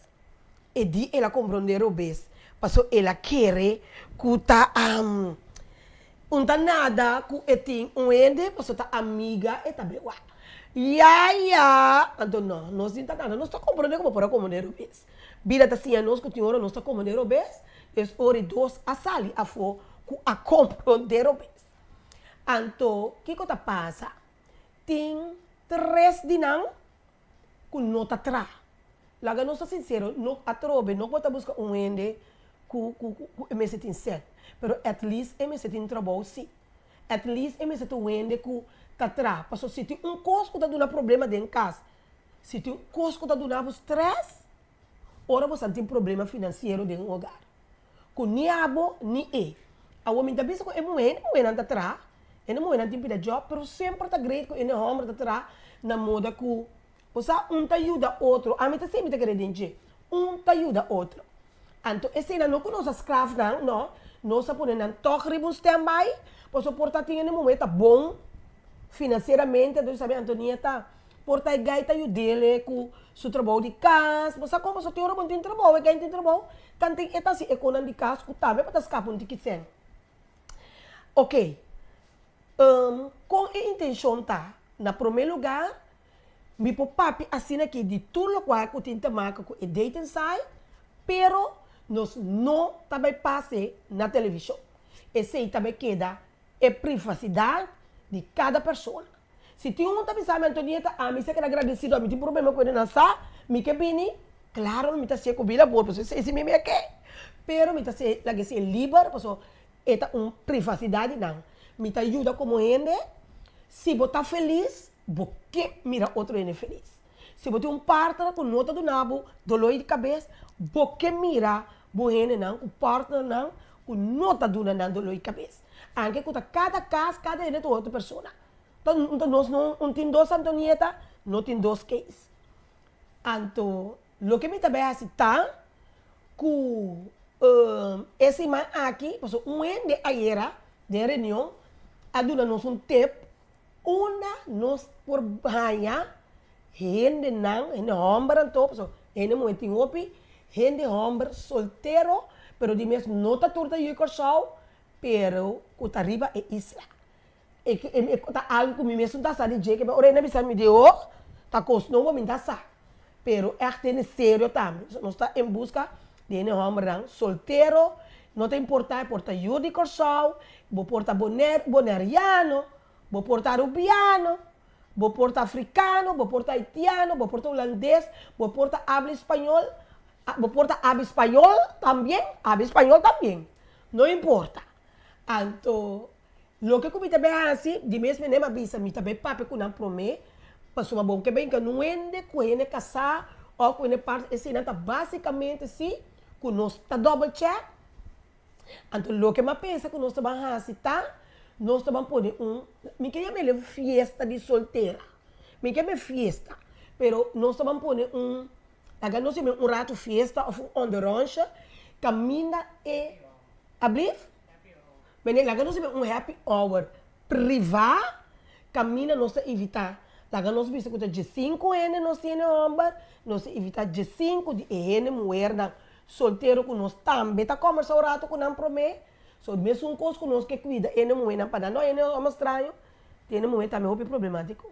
E di el a komprondé robes, pasobra el a kere ku ta un ta nada ku e tin un hende pasobra ta amiga e ta bai wak. Ya ya! Anto no, nos tin ta nada, nos ta komprondé ku bo por a komprondé robes. Bida ta siña nos ku tin ora nos ta komprondé robes, es ora i dos a sali afó ku a komprondé robes. Anto kiko ta pasa? Tin tres di nan ku no ta traha. Laga nos ta sinsero, no atrobe no por ta buska un hende ku ku ku e mester tin sèn, pero at least e mester tin trabou si. At least e mester ta un hende ku ta traha. Pasobra si tin un kos ku ta duna problema den kas, si tin un kos ku ta duna bo strès, ora bo sa tin problema finansiero den un hogar. Ku ni abo ni e. Awor mi ta bisa ku e muhé, e muhénan ta traha, e muhénan tin pida job, pero semper ta great ku e hòmber ta traha na moda ku, bo sa, un ta yuda otro. Ami ta siempre ta kere den dje, un ta yuda otro. Anto eseinan no ku nos a sklaf nan, no, nos a pone nan tòg riba un standby, pasobra por ta tin e muhé ta bon finansieramente, anto sabi Antonieta Por ta e gai ta yud'el ku su trabou di kas. Bo sa kon pasobra tin ora bo no tin trabou, e gai no tin trabou, tanten e ta hasi e konan di kas ku tambe pa ta skapa un tiki sèn. Oke, kon e intenshon ta? Na promé lugá, mi por papia asina aki di tur lokual ku tin te maka ku e dating site, pero nos no ta bai pas'e na televishon. Esei ta bai keda e privasidat di kada persona. Si tin un ta bisa mi, Antonieta, ami sa keda agradecido, ami tin problema ku nan sa, mi ke bini, claro mi ta hacié ku bila bor, pasobra esei si mi mi a ke. Pero mi ta hacié, laga esei liber, pasobra e ta un privacidad di nan. Mi ta yuda komo hende, si bo ta felis, bo ke mira otro hende felis. Si bo tin un partner ku no ta duna bo dolor di kabes, bo ke mira bo hendenan ku partnernan ku no ta duna nan dolor di kabes. Anke ku ta kada kas, kada hende ta un otro persona. Ta ta nos no un tin dos Antonieta, no tin dos Kees. Anto loke mi ta bai hasi ta ku e siman aki, pasobra un hende ayera den reunion a duna nos un tip unda nos por haña hendenan, hende hòmber anto, pasobra hende muhé tin hopi, hende hòmber soltero, pero di mes no ta tur ta yu Kòrsou, pero ku ta riba e isla. E e ta algu ku mi mes no ta sa di dje, ke ora hende a bisa mi di oh, ta kos nobo mi ta sa, pero ègt hende serio tambe. Nos ta en buska di hende hòmbernan soltero, no ta importá e por ta yu di Kòrsou, bo por ta boner boneriano, bo por ta arubiano, bo por ta afrikano, bo por ta haitiano, bo por ta hulandes, bo por ta habla español, bo por ta habla spañol tambien, habla spañol tambien, no importa. Anto. Loke ku mi ta bai hasi, di mes manera mi a bisa, mi ta bai papia ku nan promé, pasobra bo ke bin ku hende ku hende kasá òf ku hende part, eseinan ta básikamente sí ku nos ta dòbel chèk. Anto loke mi a pensa ku nos ta ban hasi ta, nos ta ban pone un, mi ke yama el fiesta di soltera, mi ke yama fiesta, pero nos ta ban pone un, laga nos yama un ratu fiesta òf un onderonsje, kaminda e, ablief? Meneer, laga nos yama un happy hour privá, kaminda nos ta invitá, laga nos bisa ku ta diesinku hende nos tiene hòmber, nos ta invitá diesinku di e hende muhernan soltero ku nos tambe ta kòmbersá un ratu ku nan promé. So, mesun kos ku nos ke kuida hende muhénan pa nan no hende hòmber straño, tin hende muhé tambe hopi problemátiko.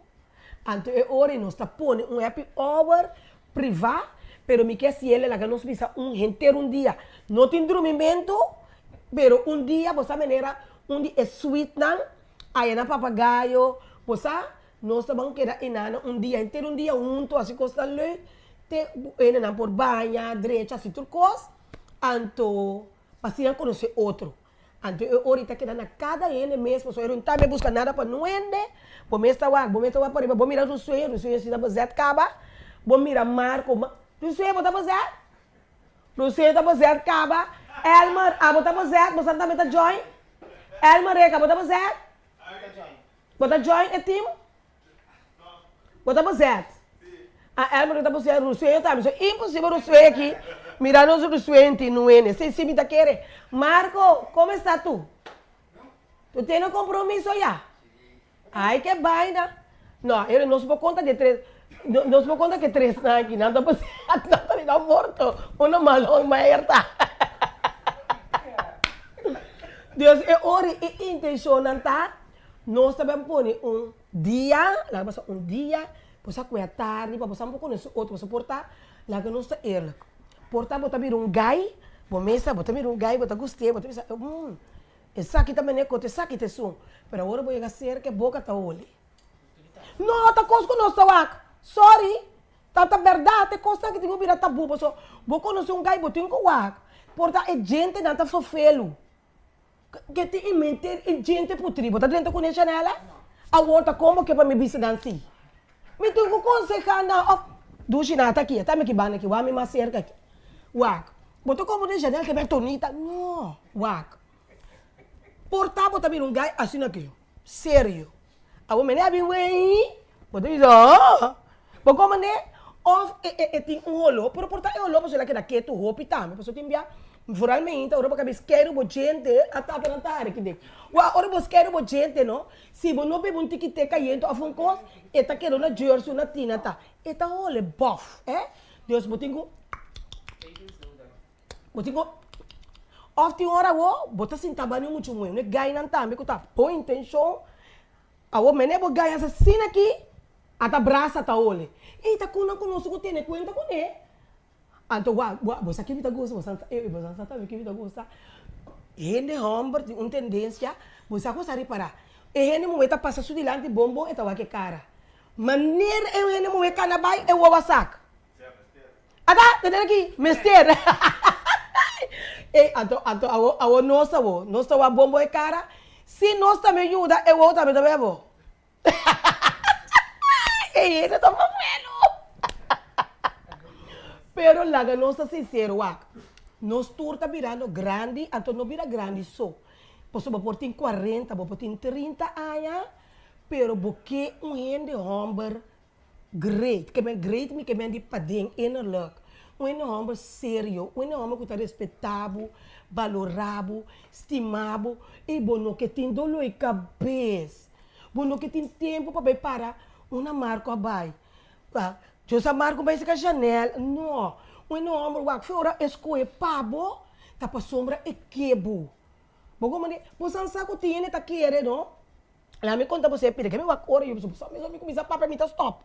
Anto e ora ei nos ta pone un happy hour privá, pero mi ke hasié laga nos bisa un henter un dia. No tin drumimentu, pero un dia bo sa manera un di e suitenan aya na Papagayo, bo sa, nos ta ban keda einan un dia, henter un dia huntu hasi kosnan leuk, te hendenan por baña, drecha, hasi tur kos, anto pa asina konosé otro. Anto e ora i ta keda na kada hende mes, pasobra e no ta buska nada pa nun hende, bo mes ta wak, bo mes ta wak pariba, bo mira Rusueño, Rusueño si ta bezet kaba, bo mira Marco, Rusueño bo ta bezet? Rusueño ta bezet kaba, Elmer abo ta bezet, bosan tambe ta join? Elmer Reka bo ta bezet? Bo ta join e team? Bo ta bezet? Ah, Elmer ta bezet, Rusueño tambe. So imposibel Rusueño aki mira nos Rusueño tin nuene. Si, si mi ta kere. Marco, como esta tu? Tu tiene compromiso ya? Ay, ke baina. No, ere nos por conta de tres, nos por conta ke tres nan aki, nan ta bezet, nan ta riba morto. Uno malon, maer ta. Dus e ora e intencionnan ta Nos ta ben pone un dia, laga pasa un dia, bo sa cuya tardi pa bo sa un poco nos otro, pasobra por ta, laga nos ta eerlijk, por ta bo ta bira un guy, bo mes sa bo ta bira un guy, bo ta gust'é, bo ta bisa, hmm, esaki ta mene koto, esaki ta esun, pero awor bo yega cerca e boca ta holi. No, ta cos cu nos ta wak, sorry, ta ta berdad, e cosnan aki tin cu bira tabu, pasobra bo conoce un guy bo tin cu wak, por ta e djentenan ta fofelu. Ke tin in mente e djente putri? Bo ta drenta kuné Shanela? Awor ta kon bo ke pa mi bisa nan si? Mi tin ku konsehá nan òf Dushi nan ata aki, ata mi ki banda aki, wak mi mas serka aki. Wak, bo ta komprendé Shanel ke Bertonita? No, wak. Por ta bo ta bira un gai asina aki, serio. Awor mene a bin wei, bo ta bisa oh, bo komprendé? Òf e e e tin un holó, pero por ta e holó pasobra el a keda ketu hopi tambe, pasobra tin bia vooral meinta ora bo ka bin skeru bo djente, a tata nan ta hari kidé. Wak, ora bo skeru bo djente no, si bo no bebe un tiki te kayente òf un kos, e ta keda una jersey, una tina ta, e ta hole bòf, eh. Dus bo tin ku, bo tin ku, òf tin ora awor bo ta sinta bani muchu muhé, un e gainan tambe ku ta bon intenshon, awor mene bo gai asesina aki, A ta brasa ta ole. Ey ta kuna ku nos ku tene kuenta kuné. Anto wak wak bo sa ke mi ta gusta bo sa ey bo sa tambe ke mi ta gusta. Hende hòmber tin un tendensia bo sa ku sa ripará e hende muhé ta pasa su dilanti bon bon e ta wak e kara. Manera e hende muhé kana bai e wowo a sak. Ata tene aki mester. Ey anto anto awo awo nos awo nos ta wak bon bon e kara si nos tambe yuda e wowo tambe ta bebo. Ey hende ta fafelo. Pero laga nos ta sincero wak. Nos tur ta birando grandi, anto no bira grandi so. Pasobra bo por tin cuarenta, bo por tin trinta aña, pero bo ke un hende homber Great, ke men great mi ke men di paden, innerlijk. Un hende hòmber serio, un hende hòmber ku ta respetá bo, balorá bo, stimá bo i bo no ke tin doló di kabes. Bo no ke tin tempu pa bai para una Marco a bai, Josa Marco bai saka Chanel, no. Un hende hòmber wak fe ora e skohe pa bo ta pasobra e ke bo. Bo komo di, bo san sa ku tin hende ta kere no. Laga mi konta bo se pida ke mi wak ora yu bo sa mi mi kuminsá papia mi ta stòp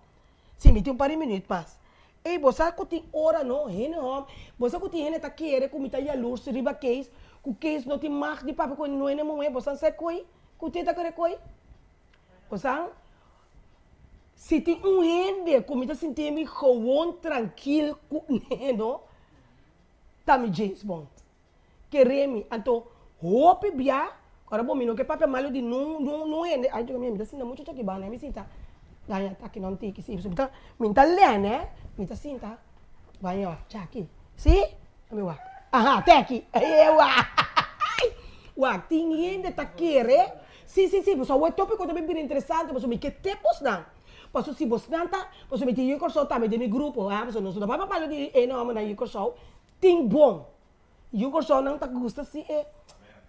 si mi tin un par di minüt mas ey bo sa ku tin ora no hende hòm bo sa ku tin hende ta kere ku mi ta yalurs riba kees ku kees no tin mag di papia ku no hende muhé bo sa sa koi ku tin ta kere koi bo sa si tin un hende ku mi ta sinti mi gewon trankil ku no ta mi James Bond. Kere mi. Anto hopi bia. Ora bo mi no ke papia malu di nun nun nun hende, ay Dios mio mi ta sinta muchu chaki banda mi sinta daña taki nan tiki si mi ta mi ta lene mi ta sinta baña chaki si mi wak aha te aki ewa wak tin hende ta kere si si si pasobra e topiko ta bira interesante pasobra mi ke tep bosnan pasobra si bosnan ta pasobra mi tin yu Kòrsou tambe den mi grupo ha pasobra nos no ta papia malu di e nòmbernan yu Kòrsou tin bon. Yu Kòrsounan ta gusta si e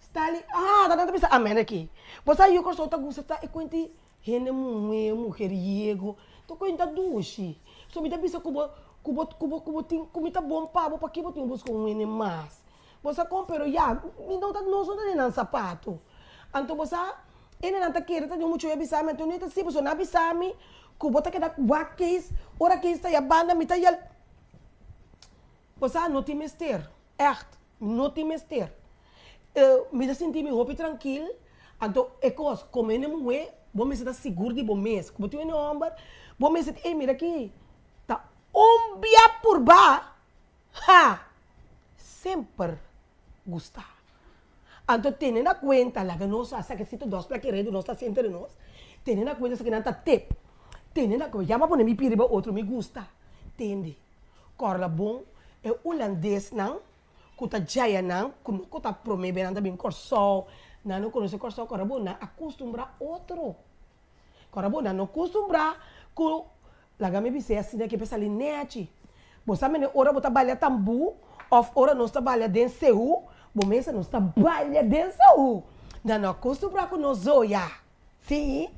style ah ta nan ta bisa amen aki. Bo sa yu Kòrsou ta gusta ta e kuenti hende muhé, mujeriego, ta kuenta dushi. So mi ta bisa ku bo ku bo ku bo ku bo tin ku mi ta bon pa bo paki bo tin buska un hende mas. Bo sa kon pero ya mi no ta nos no ta den nan sapato. Anto bo sa hendenan ta kere ta di un muchacho a bisa mi anto mi ta si pasobra nan a bisa mi ku bo ta keda wak keis ora keis ta ya banda mi ta yal. Bo sa, no tin mester. Ègt, no tin mester. Mi ta sinti mi hopi trankil, anto e kos, komo hende muhé, bo mester ta sigur di bo mes. Ku bo tin hende hòmber, bo mester ta, ey mira aki, ta un bia purba, ha! Semper gusta. Anto tene na kuenta, laga nos a saka esito dos plak redu nos ta hasi entre nos, tene na kuenta esaki nan ta tep, tene na kuenta, ya mi a pone mi pia riba otro, mi gusta, tende. Kòrda bon e hulandesnan ku ta djaya nan ku no ku ta promé be nan ta bin Kòrsou, nan no konosé Kòrsou, kòrda bon nan a kustumbrá otro. Kòrda bon nan no kustumbrá ku laga mi bis'é asina ke pa sali nèchi. Bo sa mene ora bo ta balia tambú òf ora nos ta balia den seú, bo mesa nos ta balia den seú. Nan no a kustumbrá ku nos zoya. Sí,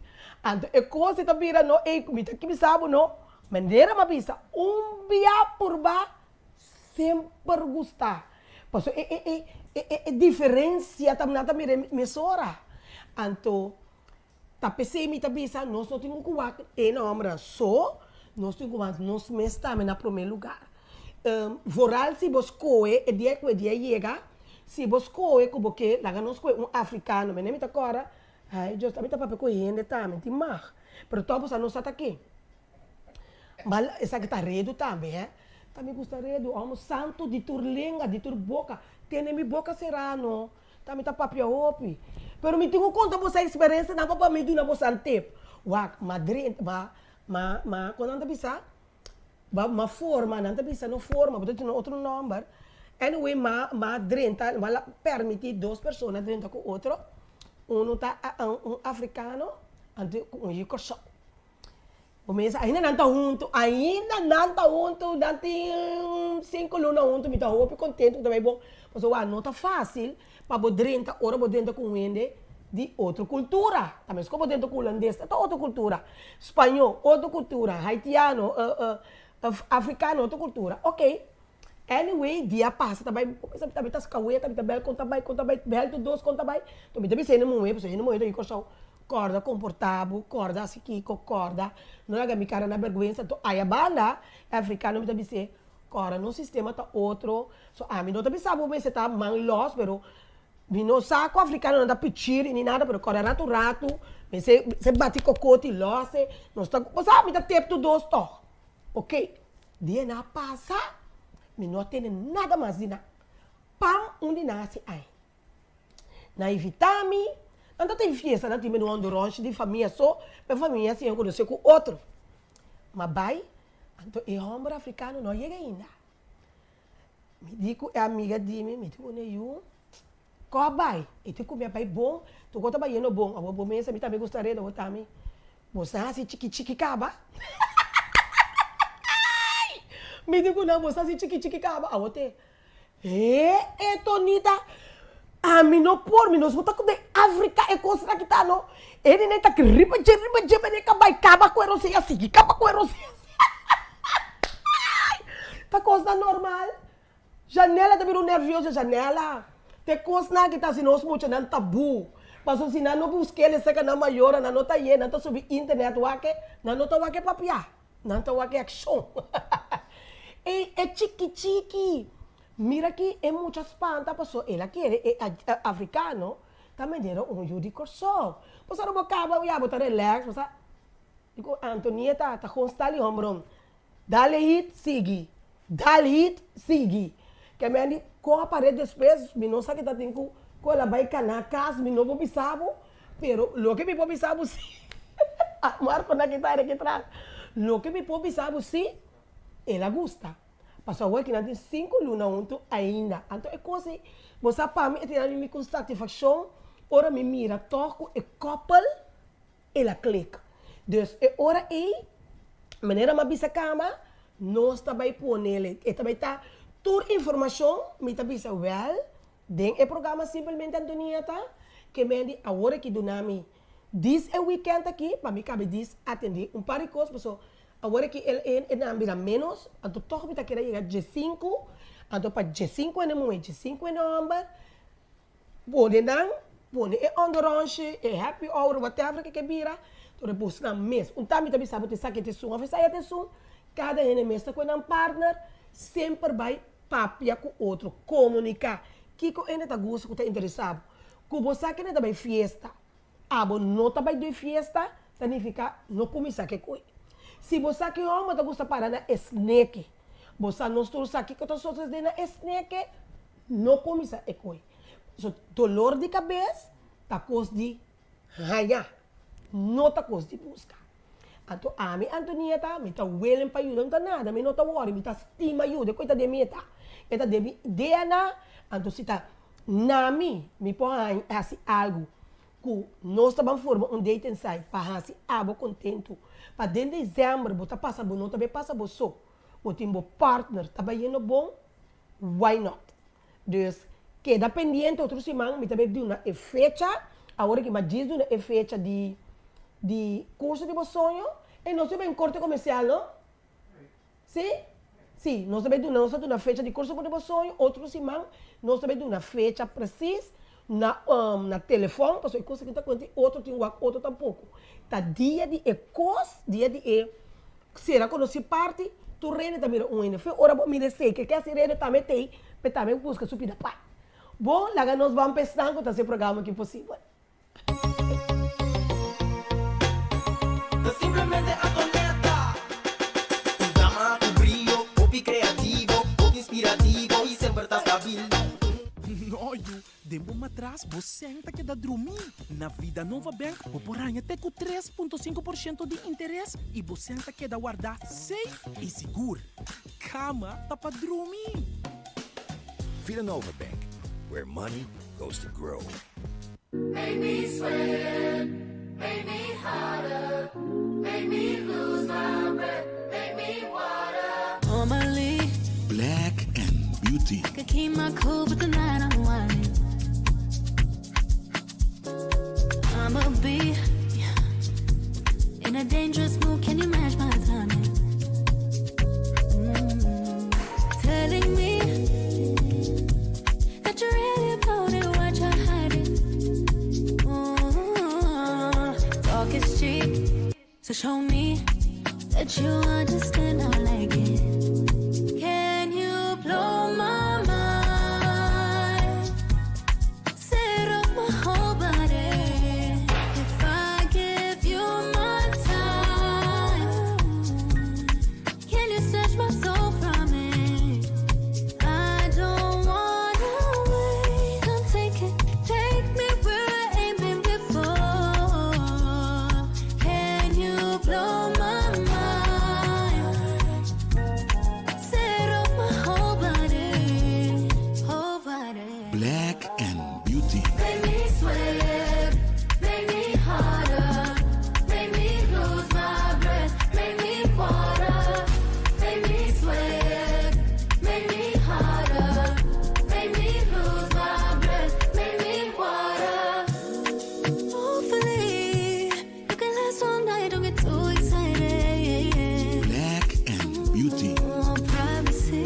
anto e kos ei ta bira no, ey mi ta bisa bo no, manera mi a bisa un bia purba semper gusta, pasobra e e e e e diferencia ta nan ta mira mesora, anto ta p'esei mi ta bisa nos no tin ku wak e nomber so, nos tin ku wak nos mes tambe na prome lugar. Vooral si bo skohe e dia ku e dia yega, si bo skohe ku bo ke laga nos skohe un africano, mene mi ta kòrda Ai Dios, ami ta papia ku hende tambe, tin mag. Pero tòg boso no sa ta ke. Ma esaki ta redu tambe, hè. Ta mi gusta redu, amo santu di tur lenga, di tur boka. Tene mi boka será no. Ta mi ta papia hopi. Pero mi tin ku konta boso eksperensianan pa pa mi duna boso tip. Wak, ma drenta, ma, ma, ma, kon nan ta bisa? Ba ma forma, nan ta bisa no forma, bo ta duna otro nomber. Anyway, ma ma drenta, ma la permiti dos persona drenta ku otro. Uno ta un africano, anto ku un yu Kòrsou. Bo mesa ainda nan ta huntu, ainda nan ta huntu, nan tin sinku luna huntu, mi ta hopi kontento ku ta bai bon. Pasobra wak no ta fásil pa bo drenta ora bo drenta ku un hende di otro kultura. Ta meskos bo drenta ku hulandes, ta otro kultura. Spañó, otro kultura, haitiano, africano, otro kultura. Ok, anyway, dia pasa ta bai, ta bai ta skaweta, mi ta bel kon ta bai, kon ta bai, bel tur dos kon ta bai. Enton mi ta bisa hende muhé, pasobra hende muhé ta yu Kòrsou, kòrda komportá bo, kòrda hasi kiko, kòrda, no laga mi kara na bèrgwensa. Enton aya banda, e africano mi ta bis'é, kòrda nos sistema ta otro, so ami no ta bisa bo mester ta man lòs, pero Mi no sa ku afrikanonan ta pichiri ni nada pero kòrda ratu ratu mester se bati kokoti lòse nos ta bo sa mi ta tep tur dos tòg ok dia nan a pasa mi no a tende nada mas di nan pam un di nan hasi ai nan invita mi nan ta tin fiesta nan tin menu hondorònshi di famia so pe famia siña konosé ku otro ma bai anto e hòmber afrikano no a yega ainda. Mi di ku e amiga di mi, mi di ku ne yu, ko a bai? E di ku mi a bai bon, tur ko ta bayendo bon, awor bo mesa mi tambe gusta reda, awor tambe bo sa hasi chiki chiki kaba. Mi di ku nan, bo sa hasi chiki chiki kaba, awor te, he e Tonita, ami no por, mi no sa ku den Afrika e kosnan aki ta no, e di nan ta riba dje riba dje mene ka bai kaba ku e rosea sigui, kaba ku e rosea sigui. Ta kosnan normal. Janela ta bira un nervioso. Janela, te kosnan aki ta hasi nos muchanan tabú. Pasobra si nan no busk'é le seka nan mayornan, nan no ta yé, nan ta subi internet wak e, nan no ta wak e papia, nan ta wak e akshon. Ey, e chiki chiki, mira ki e mucha spanta pasobra el a kere e afrikano ta manera un yu di Kòrsou. Pasobra bo kaba ya bo ta relax, bo sa. Di ku Antonieta ta kon sta li hombron. Dale hit sigui. Dal hit sigui. Ke men di kon a pared despues mi no sa ke ta tin ku Ku el a bai kana kas mi no por bisa bo, pero loke mi por bisa bo si, Marco na kitara aki tras, loke mi por bisa bo si, el a gusta. Pasobra awor ki nan tin sinku luna huntu ainda. Anto e kos ei, bo sa pa mi e tin mi ku satisfakshon ora mi mira tòg ku e kòpel el a klik. Dus e ora ei, manera mi a bisa kaba, nos ta bai ponele, e ta bai ta tur informashon, mi ta bisa wèl, den e programa Simplemente Antonieta, ke men di awor aki duna mi dis e wikènt aki pa mi kabe dis atendé un par di kos, paso awor aki el e nan bira ménos, anto tòg mi ta kere yega diesinku, anto pa diesinku hende muhé, diesinku hende hòmber, Pone nan, pone e onderonsje, e happy hour, whatever ke ke bira, tur e bosnan mes. Un ta mi ta bisa bo ta esaki ta esun of esaya ta esun, kada hende mes ta ku e nan partner, semper bai papia ku otro, komunika. Kiko hende ta gusta ku ta interesa bo? Ku bo sa kende ta bai fiesta, abo no ta bai dui fiesta, ta nifiká no kuminsá ke koe. Si bo sa ki hòmber ta gusta para na e sneke, bo sa nos tur sa kiko ta sosodé na e sneke, No cuminsa e coy. So dolor di cabes ta cos di haya, no ta cos di busca. Anto ami Antonieta mi ta willing pa yuda, no ta nada, mi no ta worry, mi ta stima yuda, e coy ta den mi eta, e ta den mi DNA, anto si ta na mi, mi por haci algo cu nos ta ban forma un date inside pa haci abo contento, pa den december bo ta pasa bo no ta bay pasa bo so, bo tin bo partner ta bayendo bon, Why not? Dus, keda pendiente otro siman mi ta bay duna e fecha, awor aki mi a djis duna e fecha di di curso di bo soño, e nos ta bay un corte comercial no? Si? Si, nos ta bay duna, nos ta duna fecha di curso di bo soño, otro siman nos ta bay duna fecha precies na na telefon, pasobra e cos aki ta cuenta y otro tin wak otro tampoco. Ta dia di e cos, dia di e Sera konosí parti, tur rende ta mira un hende. Fe ora bo mira esei, ke ke hasi rende tambe t'ei, p'e tambe buska su pida pai. Bon, laga nos ban p'e esnan ku ta hasi e programa aki posibel. Ta simplemente Antonetta. Un dama ku brio, hopi kreativo, hopi inspirativo i semper ta stabil. No yu, Den bo matras bo sèn ta keda drumí. Na Vidanova Bank bo por haña te ku 3.5 por shento di interes i bo sèn ta keda wardá safe i sigur. Kama ta pa drumi! Vidanova Bank, where money goes to grow. Make me sweat, make me hotter, make me lose my breath, make me water. Normally, Black and Beauty. I could keep my cool, but tonight I'm whining. I'ma be in a dangerous mood. Can you match my timing? Mm. Telling me that you're really about it, what you're hiding. Mm. Talk is cheap, so show me that you understand. I like it. Can you blow my mind? Set off my whole body. If I give you my time, can you snatch my soul from it? I don't wanna wait. Come take it, take me where I ain't been before. Can you blow my mind? Set off my whole body, whole body. Black and Beauty. Make me sweat, make me hotter, make me lose my breath, make me water, make me sweat, make me hotter, make me lose my breath, make me water. Hopefully, you can last all night, don't get too excited. Black and Beauty. Want privacy.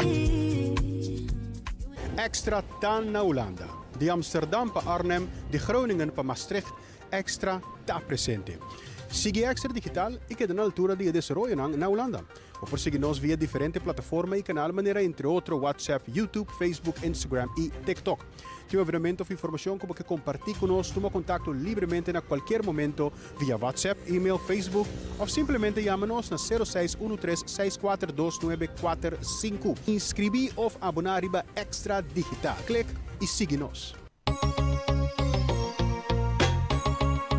Extra ta na Hulanda. Di Amsterdam pa Arnhem, di Groningen pa Maastricht, Extra ta presente. Sigui Extra Digital i keda na altura di e desaroyonan na Hulanda. Bo por sigui nos via diferente plataforma i kanal manera entre otro WhatsApp, YouTube, Facebook, Instagram i TikTok. Tin un evenemento of informashon ku bo ke kompartí ku nos, tuma kontakto libremente na kualkier momento via WhatsApp, email, Facebook of simplemente yama nos na 06 13 64 2945. Inskribí of aboná riba Extra Digital. Klik i sigui nos.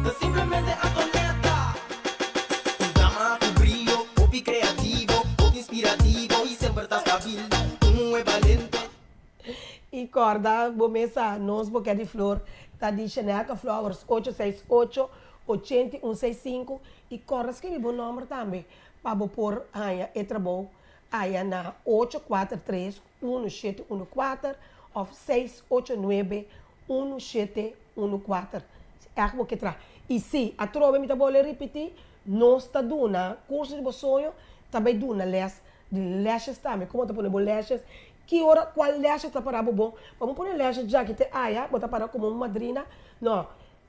Ta simplemente Antonetta. Un dama ku brio, hopi kreativo, hopi inspirativo i semper ta stabil. Un muhé balente. I kòrda bo mesa nos bokè di flor ta di Shanelka Flowers 868 8165 i kòrda skibi bo nòmber tambe pa bo por haña e trabou aya na 843 1714 òf 689 1714. Ègt bo ke traha. I si, atrobe mi ta bolbe ripití, nos ta duna kurso di bo soño, ta bai duna lès di lashes tambe. Komo ta pone bo lashes, ki ora, kual lashes ta para bo bon. Pa bo pone lashes djaki te aya, bo ta para komo un madrina. No,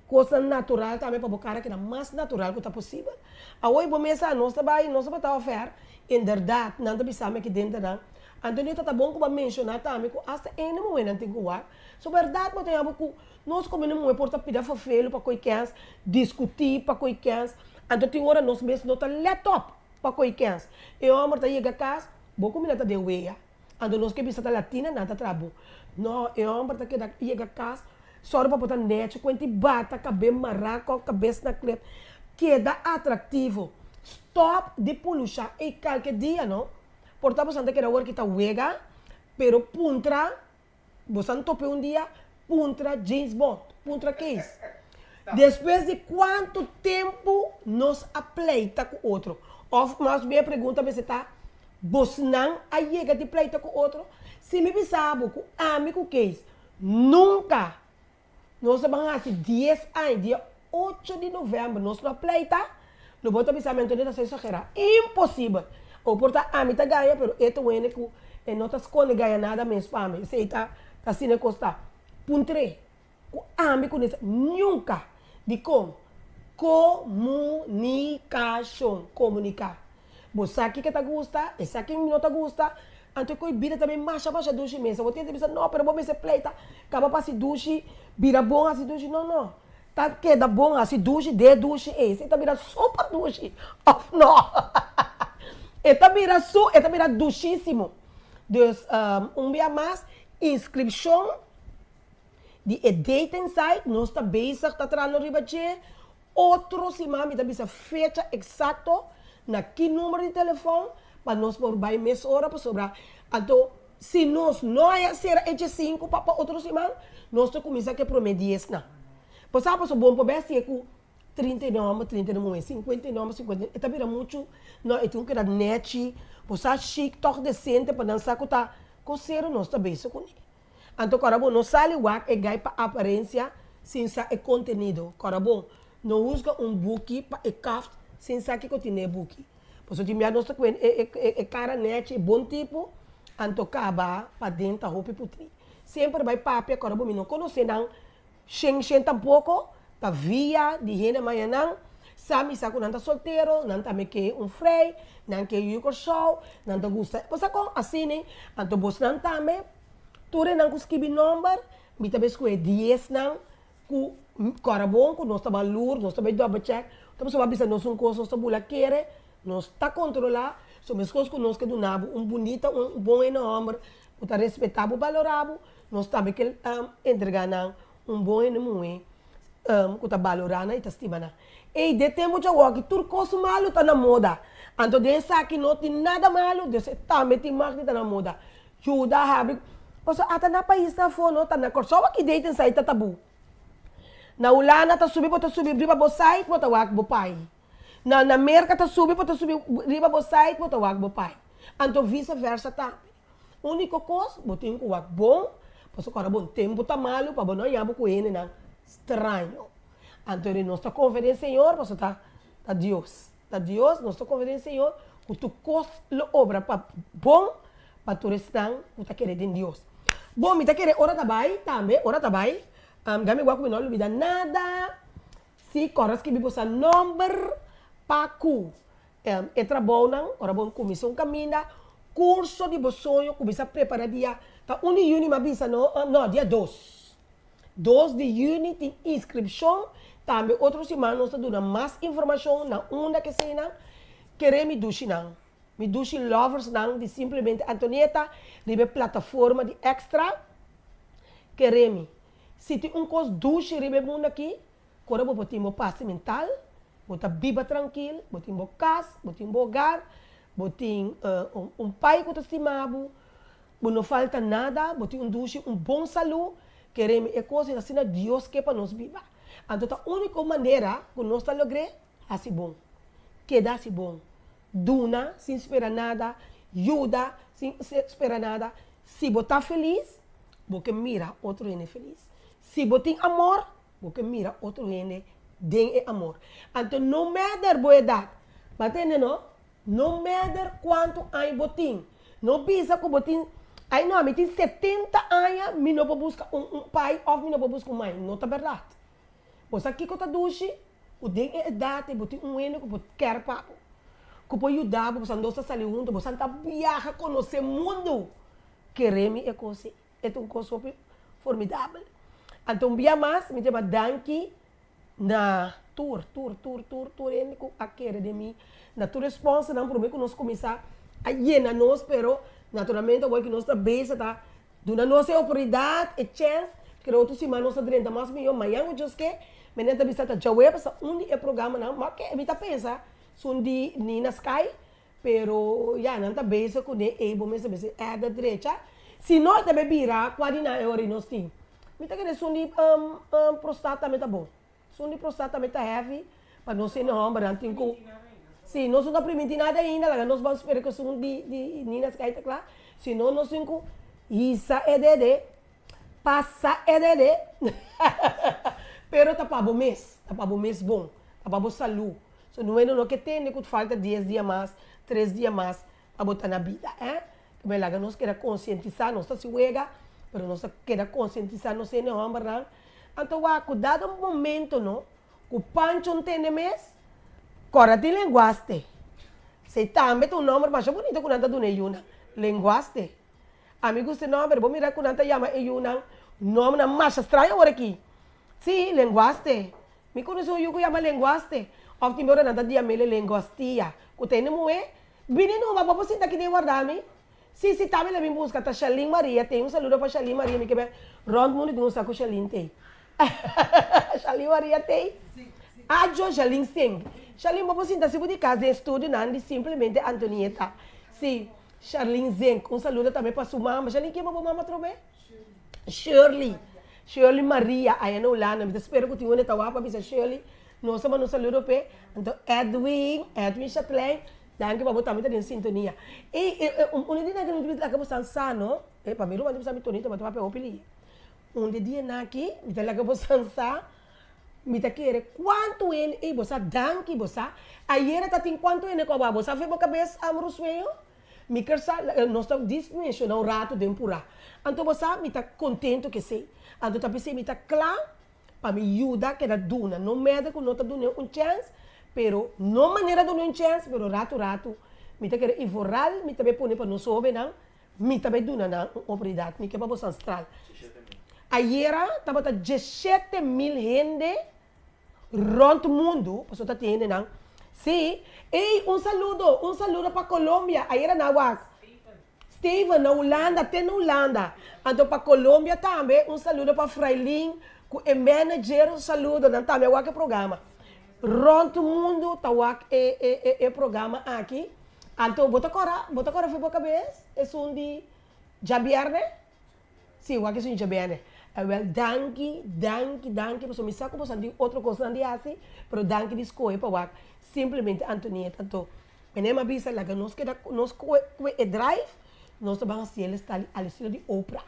kosnan natural tambe pa bo kara keda mas natural ku ta posibel. Awor bo mesa nos ta bai, nos tabata ofer, inderdat nan ta bisa mi aki denter nan, Antonio ta ta bon ku bo a menshoná tambe ku asta ene muhénan tin ku wak. So bèrdat bo ta yama ku nos komo ene muhé por ta pida ferfelu pa koe kèns, diskutí pa koe kèns, anto tin ora nos mes no ta lèt òp pa koe kèns. E hòmber ta yega kas, bo kuminda ta den wea, anto nos ke bisa ta latina nan ta traha bo. No, e hòmber ta keda yega kas, sòru pa bo ta nèchi, kuenti bata, kabé mará, kòk kabes na klep, keda atraktivo. Stòp di pulushá ei kalke dia no. Por ta bosan ta keda awor ki ta wega, pero puntra, bosan tope un dia, puntra James Bond, puntra Kees. Despues di cuanto tempo nos a pleita cu otro? Of mas bien e pregunta mester ta, bosnan a yega di pleita cu otro? Si mi bisa bo cu ami cu Kees nunca Nos a ban hasi dies aña, dia ocho di novèmber nos lo a pleita, lo bo ta bisa mi Antonio ta sa exagerá, imposibel, o por ta ami ta gaña pero e ta wende ku e no ta skonde gaña nada mes pa mi, esei ta asina e kos ta, puntr'é ku ami ku Nessa nunka, dikon? Komunikashon, komuniká. Bo sa kiko ta gusta, e sa kin no ta gusta, anto e koe bida ta bin masha masha dushi mesa. Bo tin ta bisa no, pero bo mester pleita, kaba pa hasi dushi, bira bon hasi dushi. No, no, ta keda bon hasi dushi, de dushi ei, esei ta bira super dushi, of no? E ta bira su, e ta bira dushisimo. Dus, un bia mas, inskripshon di e dating site, nos ta bezig ta trahando riba dje. Otro siman mi ta bisa fecha eksakto na ki numero di telefòn pa nos por bai mesora pasobra anto si nos no haya sera e diesinku pa pa otro siman nos ta kuminsá ku e promé diesnan. Bo sa pasobra bo no por bai hasié ku trinta i nòmber trinta i muhé sinkuenta i nòmber sinkuenta e ta bira muchu no e tin ku keda nèchi bo sa shik tòg desente pa nan sa ku ta kosero nos ta bese kuné. Anto kòrda bo no sali wak e gai pa aparensia sin sa e kontenido. Kòrda bo, no husga un buki pa e kaft sin sa kiko tin den e buki. Pasobra tin bia nos ta kuen e e kara nèchi, e bon tipo, anto kaba paden ta hopi putrí. Semper bai papia, kòrda bo mi no konosé nan shen shen tampoko, ta via di hende mañanan, sa mi sa ku nan ta soltero, nan tambe ke un frei, nan ke yu Kòrsou, nan ta gusta, bo sa kon? Asina, anto bosnan tambe, tur e nan ku skibi nòmber, mi ta bai skohe diesnan ku kòrda bon ku nos ta ban lur, nos ta bai double check, ta pasobra bo a bisa nos un kos, nos ta bula kere, nos ta kontrolá, so meskos ku nos ke duna bo un bunita, un bon hende hòmber ku ta respetá bo, balorá bo, Nos tambe ke entrega nan un bon hende muhé ku ta balorá nan i ta stima nan. Ey, den tempu djawoki tur kos malu ta na moda. Anto den esaki no tin nada malu, dus e tambe tin mag di ta na moda. Yuda habri, pasobra ata na paisnan afó no ta na Kòrsou aki dating site ta tabú. Na Hulanda ta subi bo ta subi riba bo site bo ta wak bo pai. Na na Merka ta subi bo ta subi riba bo site bo ta wak bo pai. Anto vise versa tambe. Úniko kos, bo tin ku wak bon, pasobra ora bon tempu ta malu pa bo no haña bo ku hendenan straño. Anto di nos ta konfia den Señor pasobra ta ta Dios, ta Dios, nos ta konfia den Señor ku tur kos lo obra pa bon pa tur esnan ku ta kere den Dios. Bon, mi ta kere ora ta bai tambe, ora ta bai, dami wak ku mi no a lubida nada, si kòrda skibi boso nòmber pa ku E trabounan, ora bo kuminsá un kaminda, kurso di bo soño kuminsá prepará dia ta un di yüni mi a bisa no, no dia dos. Dos di yüni tin inskripshon, tambe otro siman nos ta duna mas informashon na unda ke eseinan. Kere mi dushinan, mi dushi loversnan di Simplemente Antonieta riba e plataforma di Extra, kere mi. Si tin un kos dushi riba e mundu aki, ku ora bo por tin bo pas mental, bo ta biba trankil, bo tin bo kas, bo tin bo hogar, bo tin un pai ku ta stima bo, bo no falta nada, bo tin un dushi, un bon salú, keremi e kos ei asina Dios ke pa nos biba. Anto ta úniko manera ku nos ta logr'é, hasi bon. Keda hasi bon. Duna sin spera nada, yuda sin spera nada. Si bo ta felis, bo ke mira otro hende felis. Si bo tin amor, bo ke mira otro hende den e amor. Anto no matter bo edat, bo a tende no? No matter kuantu aña bo tin, no bisa ku bo tin, ay no, ami tin setenta aña, mi no por buska un un pai òf mi no por buska un mai. No ta bèrdat. Bo sa kiko ta dushi? Ku den e edat ei bo tin un hende ku por kèr pa bo, ku por yuda bo, boso dos ta sali huntu, boso ta biaha konosé mundu. Kere mi e kos ei, e ta un kos hopi formidabel. Anto un bia mas mi ta yama danki na tur, tur, tur, tur, tur hende ku a kere den mi, na tur e sponsornan promé ku nos kuminsá a yena nos, pero naturalmente awor ku nos ta bezig ta Duna nos e oportunidat, e chèns, kere otro siman nos ta drenta mas mihó, mañan ku Dios ke, menen ta bisa ta djawe pasobra un di e programanan, ma ke mi ta pensa sun di Nina Sky, pero ya nan ta bezig kuné ei bo mester mester èda drecha, si no e ta bay bira kua di nan e ora ei nos tin. Mi ta kere sun di prostat tambe ta bon. Sun di prostat tambe ta heavy pa nos hende hombernan tin ku si nos no ta priminti nada ainda laga nos ban spera ku esun di di Nina Sky ta kla si no nos tin ku hisa e dede pasa e dede pero ta pa bo mes ta pa bo mes bon ta pa bo salu so no hende no ke tende ku falta dies dia mas tres dia mas pa bo ta na bida eh Kibé laga nos keda konsientisá, nos ta hasi wega, pero nos ta keda konsientisá nos hende hòmbernan. Anto wak ku dado momento no, ku Pancho ntende mes, kòrda tin Lenguaste. Esei tambe ta un nòmber masha bunito ku nan ta duna e yunan, Lenguaste. Ami gusta e nòmber, bo mira ku nan ta yama e yunan nòmbernan masha straño awor aki. Sí, Lenguaste. Mi konosé un yu ku yama Lenguaste. Òf tin ora nan ta diam'el Lenguastia, ku ta hende muhé Bini numa, bo por sinta aki den warda mi? Si, si, tambe lo bin buska, ta Shalin Maria tei. Un saludo pa Shalin Maria, mi ke bai rond mundu tin un sa ku Shalin tei. Shalin Maria tei? Ajo Shalin Singh. Shalin, bo por sinta si bo di kas den studio nan di Simplemente Antonieta. Si, Sharlin Zink. Un saludo tambe pa su mama. Shalin, ken bo bo mama atrobe? Shirley. Shirley Maria, aya na Hulanda. Mi ta spera ku tin un e ta wak pa bisa Shirley. Nos ta manda un saludo p'e. Anto Edwin, Edwin Chatelain, danki pa bo tambe ta den sintonia. Ey, e, e, un di nan ke mi ta laga bosan sa no, e pa mi ruman ta bisa mi Tonito bo ta papia hopi lihe. Un di dianan aki mi ta laga bosan sa, mi ta kere kuantu hende, ey bo sa danki bo sa, ayera ta tin kuantu hende ku a wak, bo sa fe bo kabes am rusueño? Mi ker sa, nos ta dis menshona un ratu den purá. Anto bo sa mi ta kontento ku esei. Anto ta p'esei mi ta kla Pa mi yuda keda duna, no mester ku no ta dun'é un chèns, pero no manera dun'é un chèns, pero ratu ratu mi ta kere i vooral mi ta bai pone pa nos hóbennan, mi ta bai duna nan un oportunidat, mi ke pa boso stral. Ayera tabata 17,000 hende rònt mundu, pasobra ta tin hendenan, sí, ey un saludo, un saludo pa Colombia, ayera nan a wak. Steven na Hulanda te na Hulanda anto pa Colombia tambe un saludo pa Frailin ku e manager un saludo nan tambe a wak e programa rond mundo ta wak e e e programa aki anto bo ta kora bo ta kora for bo kabes esun di djabierne si wak esun di djabierne awel danki danki danki pasobra mi sa ku boso tin otro kosnan di hasi pero danki di skohe pa wak simplemente Antonieta anto Meneer m'a bisa laga nos keda nos kue e drive, nos ta ban hasi el esta al estilo di Oprah.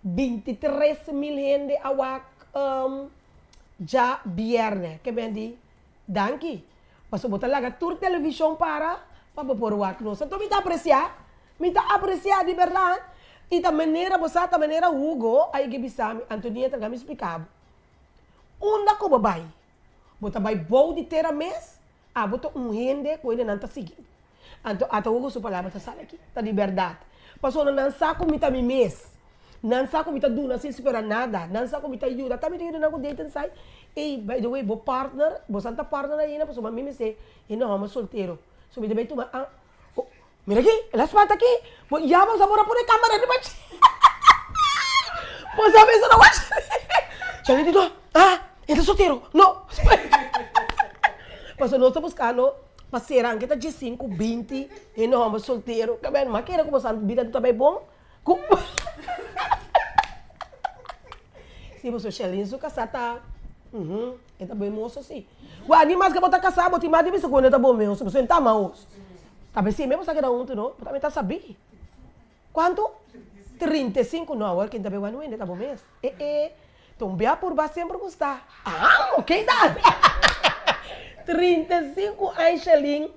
23 mil hende a wak djabierne. Ke men di danki. Pasobra bo ta laga tur television para pa bo por wak nos. Anto mi ta aprecia, mi ta aprecia di berdad. I ta manera bo sa ta manera Hugo a yega bisa mi, Antonieta laga mi splica bo. Unda ku bo bai? Bo ta bai bou di tera mes, abo ta un hende ku hendenan ta sigui. Anto ata Hugo su palabra ta sali aki, ta di bèrdat. Pasobra nan sa ku mi ta mi mes, nan sa ku mi ta duna sin spera nada, nan sa ku mi ta yuda, ta mi ta yuda nan ku date en sai. Ey, by the way, bo partner, bo san ta partner ainda pasobra mi mester hende hòmber soltero. So mi ta bai tuma a, oh, mira aki, el a spanta aki, bo ya bo sa por a pone kamera riba dje. Bo sa pensa na wak Shelin di no, ah, e ta soltero, no. Pasobra nos ta buskando pa sera anke ta diesinku, binti hende hòmber soltero. Kabei no a kere ku boso bida no ta bai bon. Ku Si boso Shelin su kasá ta, uhum, e ta bon moso si. Wak di mas ke bo ta kasá bo tin mas di bisa ku e ta bon moso, pasobra e ta ama os. Ta besi mes bo sa keda huntu no, bo tambe ta sabí. Kuantu? 35, no awor ken ta bai wak wende ta bo mes. E e, ta un bia purba semper ku sta. Ahan, oke dan. 35 aña Shelin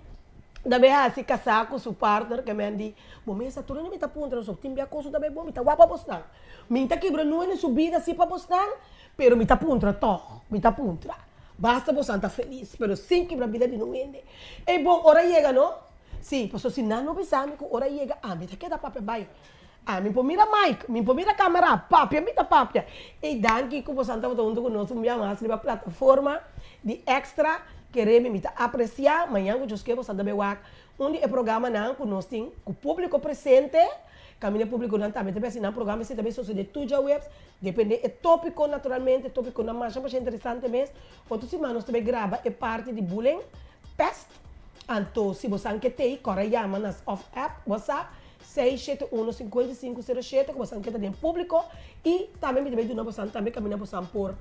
ta bai hasi kasá ku su partner ke men di, bo mes a tur hende mi ta puntra so tin bia kos ku ta bai bon mi ta wak pa bosnan. Mi ta kibra nuen den su bida si pa bosnan, pero mi ta puntra tòg, mi ta puntra. Basta bosnan ta felis, pero sin kibra bida di nun hende. Ey bon, ora yega no, Si, pasobra si nan no bisa mi ku ora yega ami ta keda papia bai. Ami por mira mic, mi por mira camera, papia mi ta papia. Ey danki ku boso tabata huntu ku nos un bia mas riba plataforma di Extra Kere mi, mi ta aprecia. Mañan ku Dios ke boso ta bay wak un di e programanan ku nos tin ku publico presente. Kaminda e publiconan tambe ta bay haci nan programa, esey ta bay sosode tur djaweps, depende e topico naturalmente, topiconan masha masha interesante mes. Otro siman nos ta bay graba e parti di bullying, pest. Anto si bo san ke tei, kòrda yama nas òf app WhatsApp 671 5507 ku bo san ke ta den públiko i tambe mi ta bai duna bo san tambe kaminda bo san por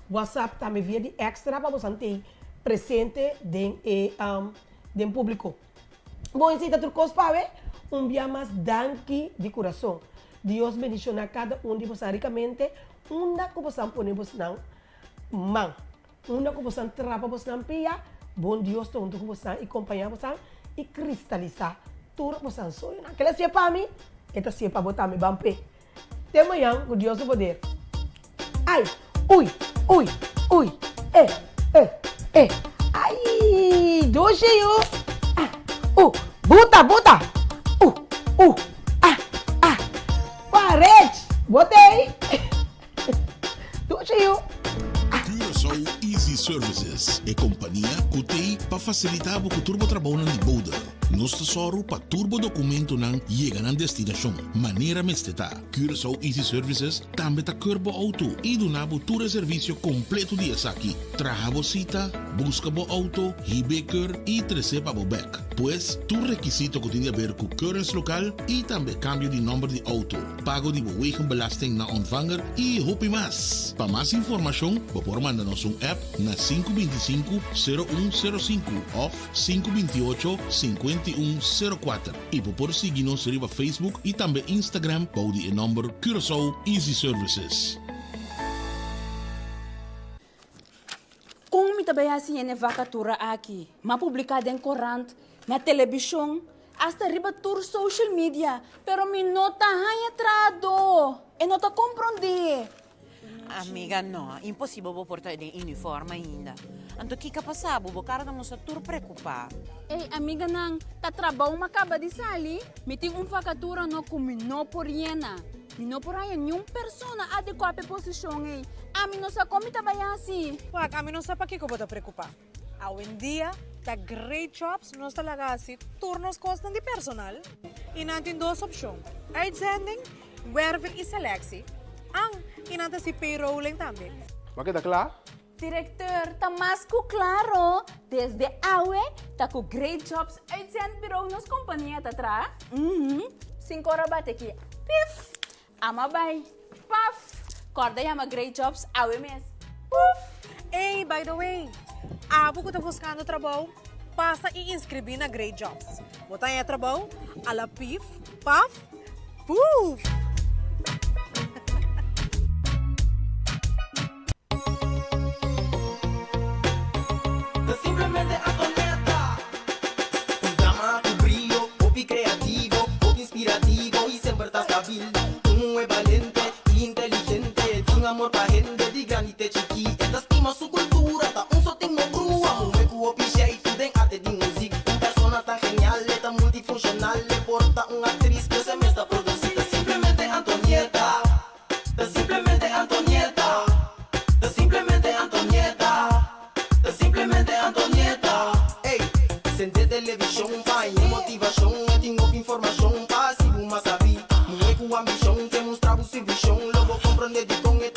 WhatsApp tambe via di extra pa bo san tei presente den e den públiko. Bon esei ta tur kos pa awe, un bia mas danki di kurason. Dios bendishoná kada un di bosan rikamente unda ku bosan pone bosnan man. Unda ku bosan trapa bosnan pia, bon Dios ta huntu ku bosan i kompañá bosan i kristalisá tur bosan soñonan. Kel a siña pa mi, e ta siña pa bo tambe. Ban p'e. Te mañan ku Dios su poder. Ai! Ui! Ui! Ui! E! E! E! Ai! Dushi yu! Ah! U! Buta! Buta! U! U! Ah! Ah! Parech! Bo t'ei? Dushi yu! Curaçao Easy Services, e kompania ku t'ei pa fasilitá bo ku tur bo trabounan di bouda. Nos ta sòru pa tur bo dokumentonan yega nan destinashon manera mester ta. Curaçao Easy Services tambe ta keur bo outo i duna bo tur e servisio kompleto di esaki, traha bo sita, buska bo outo, hib'é keur i tres'é pa bo bèk. Pues, tur rekisito ku tin di aber ku keuringslokaal i tambe kambio di nòmber di outo. pago di bo wegenbelasting na ontvanger y hopi mas. Pa mas informacion bo por manda nos un app na 525 0105 of 528 5104 y bo por sigui nos riba Facebook y tambe Instagram bou di e nomber Curaçao Easy Services. Kon mi ta bai hasi hende vakatura aki? M'a publiká den korant, na telebishon, asta riba tur social media, pero mi no ta haña trahadó. E no ta komprondé. Amiga, no, imposibel bo por ta den uniform ainda. Anto kiko a pasa bo? Bo kara ta mustra tur preokupá. Ey, amiganan, ta trabou m'a kaba di sali. Mi tin un vakatura no ku mi no por yena. Mi no por haña niun persona adekuá pa e posishon ei. Ami no sa kon mi ta bai hasi. Wak, ami no sa pakiko bo ta preokupá. Awendia ta Great Jobs nos ta laga hasi tur nos kosnan di personal i nan tin dos opshon, uitzending, werving i selectie. An, i nan ta hasi payrolling tambe. Bo a keda kla? Directeur, ta mas cu claro, desde awe ta cu Great Jobs Uitzendbureau nos compania ta traha. Uhum, cinco ora bate aki, pif, ama bay, paf, corda yama Great Jobs awe mes, puf. Ey, by the way, abo cu ta buscando trabou, pasa y inscribi na Great Jobs. Bo ta haña trabou a la pif, paf, puf! Ta simplemente Antonetta. Un dama ku brio, hopi kreativo, hopi inspirativo i semper ta stabil. Un muhé balente i inteligente, tin amor pa hende di grandi te chikí. E ta stima su kultura, ta un sotin no brua. Muhé ku hopi sheitu den arte di muzik. Un persona tan genial, e ta multifunshonal, e por ta un aktris, pero e mes ta produsí. Ta simplemente Antonieta. Ta simplemente Antonieta, ta simplemente Antonieta, ta simplemente Antonieta. Ey, sende televishon pa haña motivashon, e tin hopi informashon pa hasi bo mas sabí. Muhé ku ambishon ke mustra bo. Su vishon, lo bo komprondé di kon.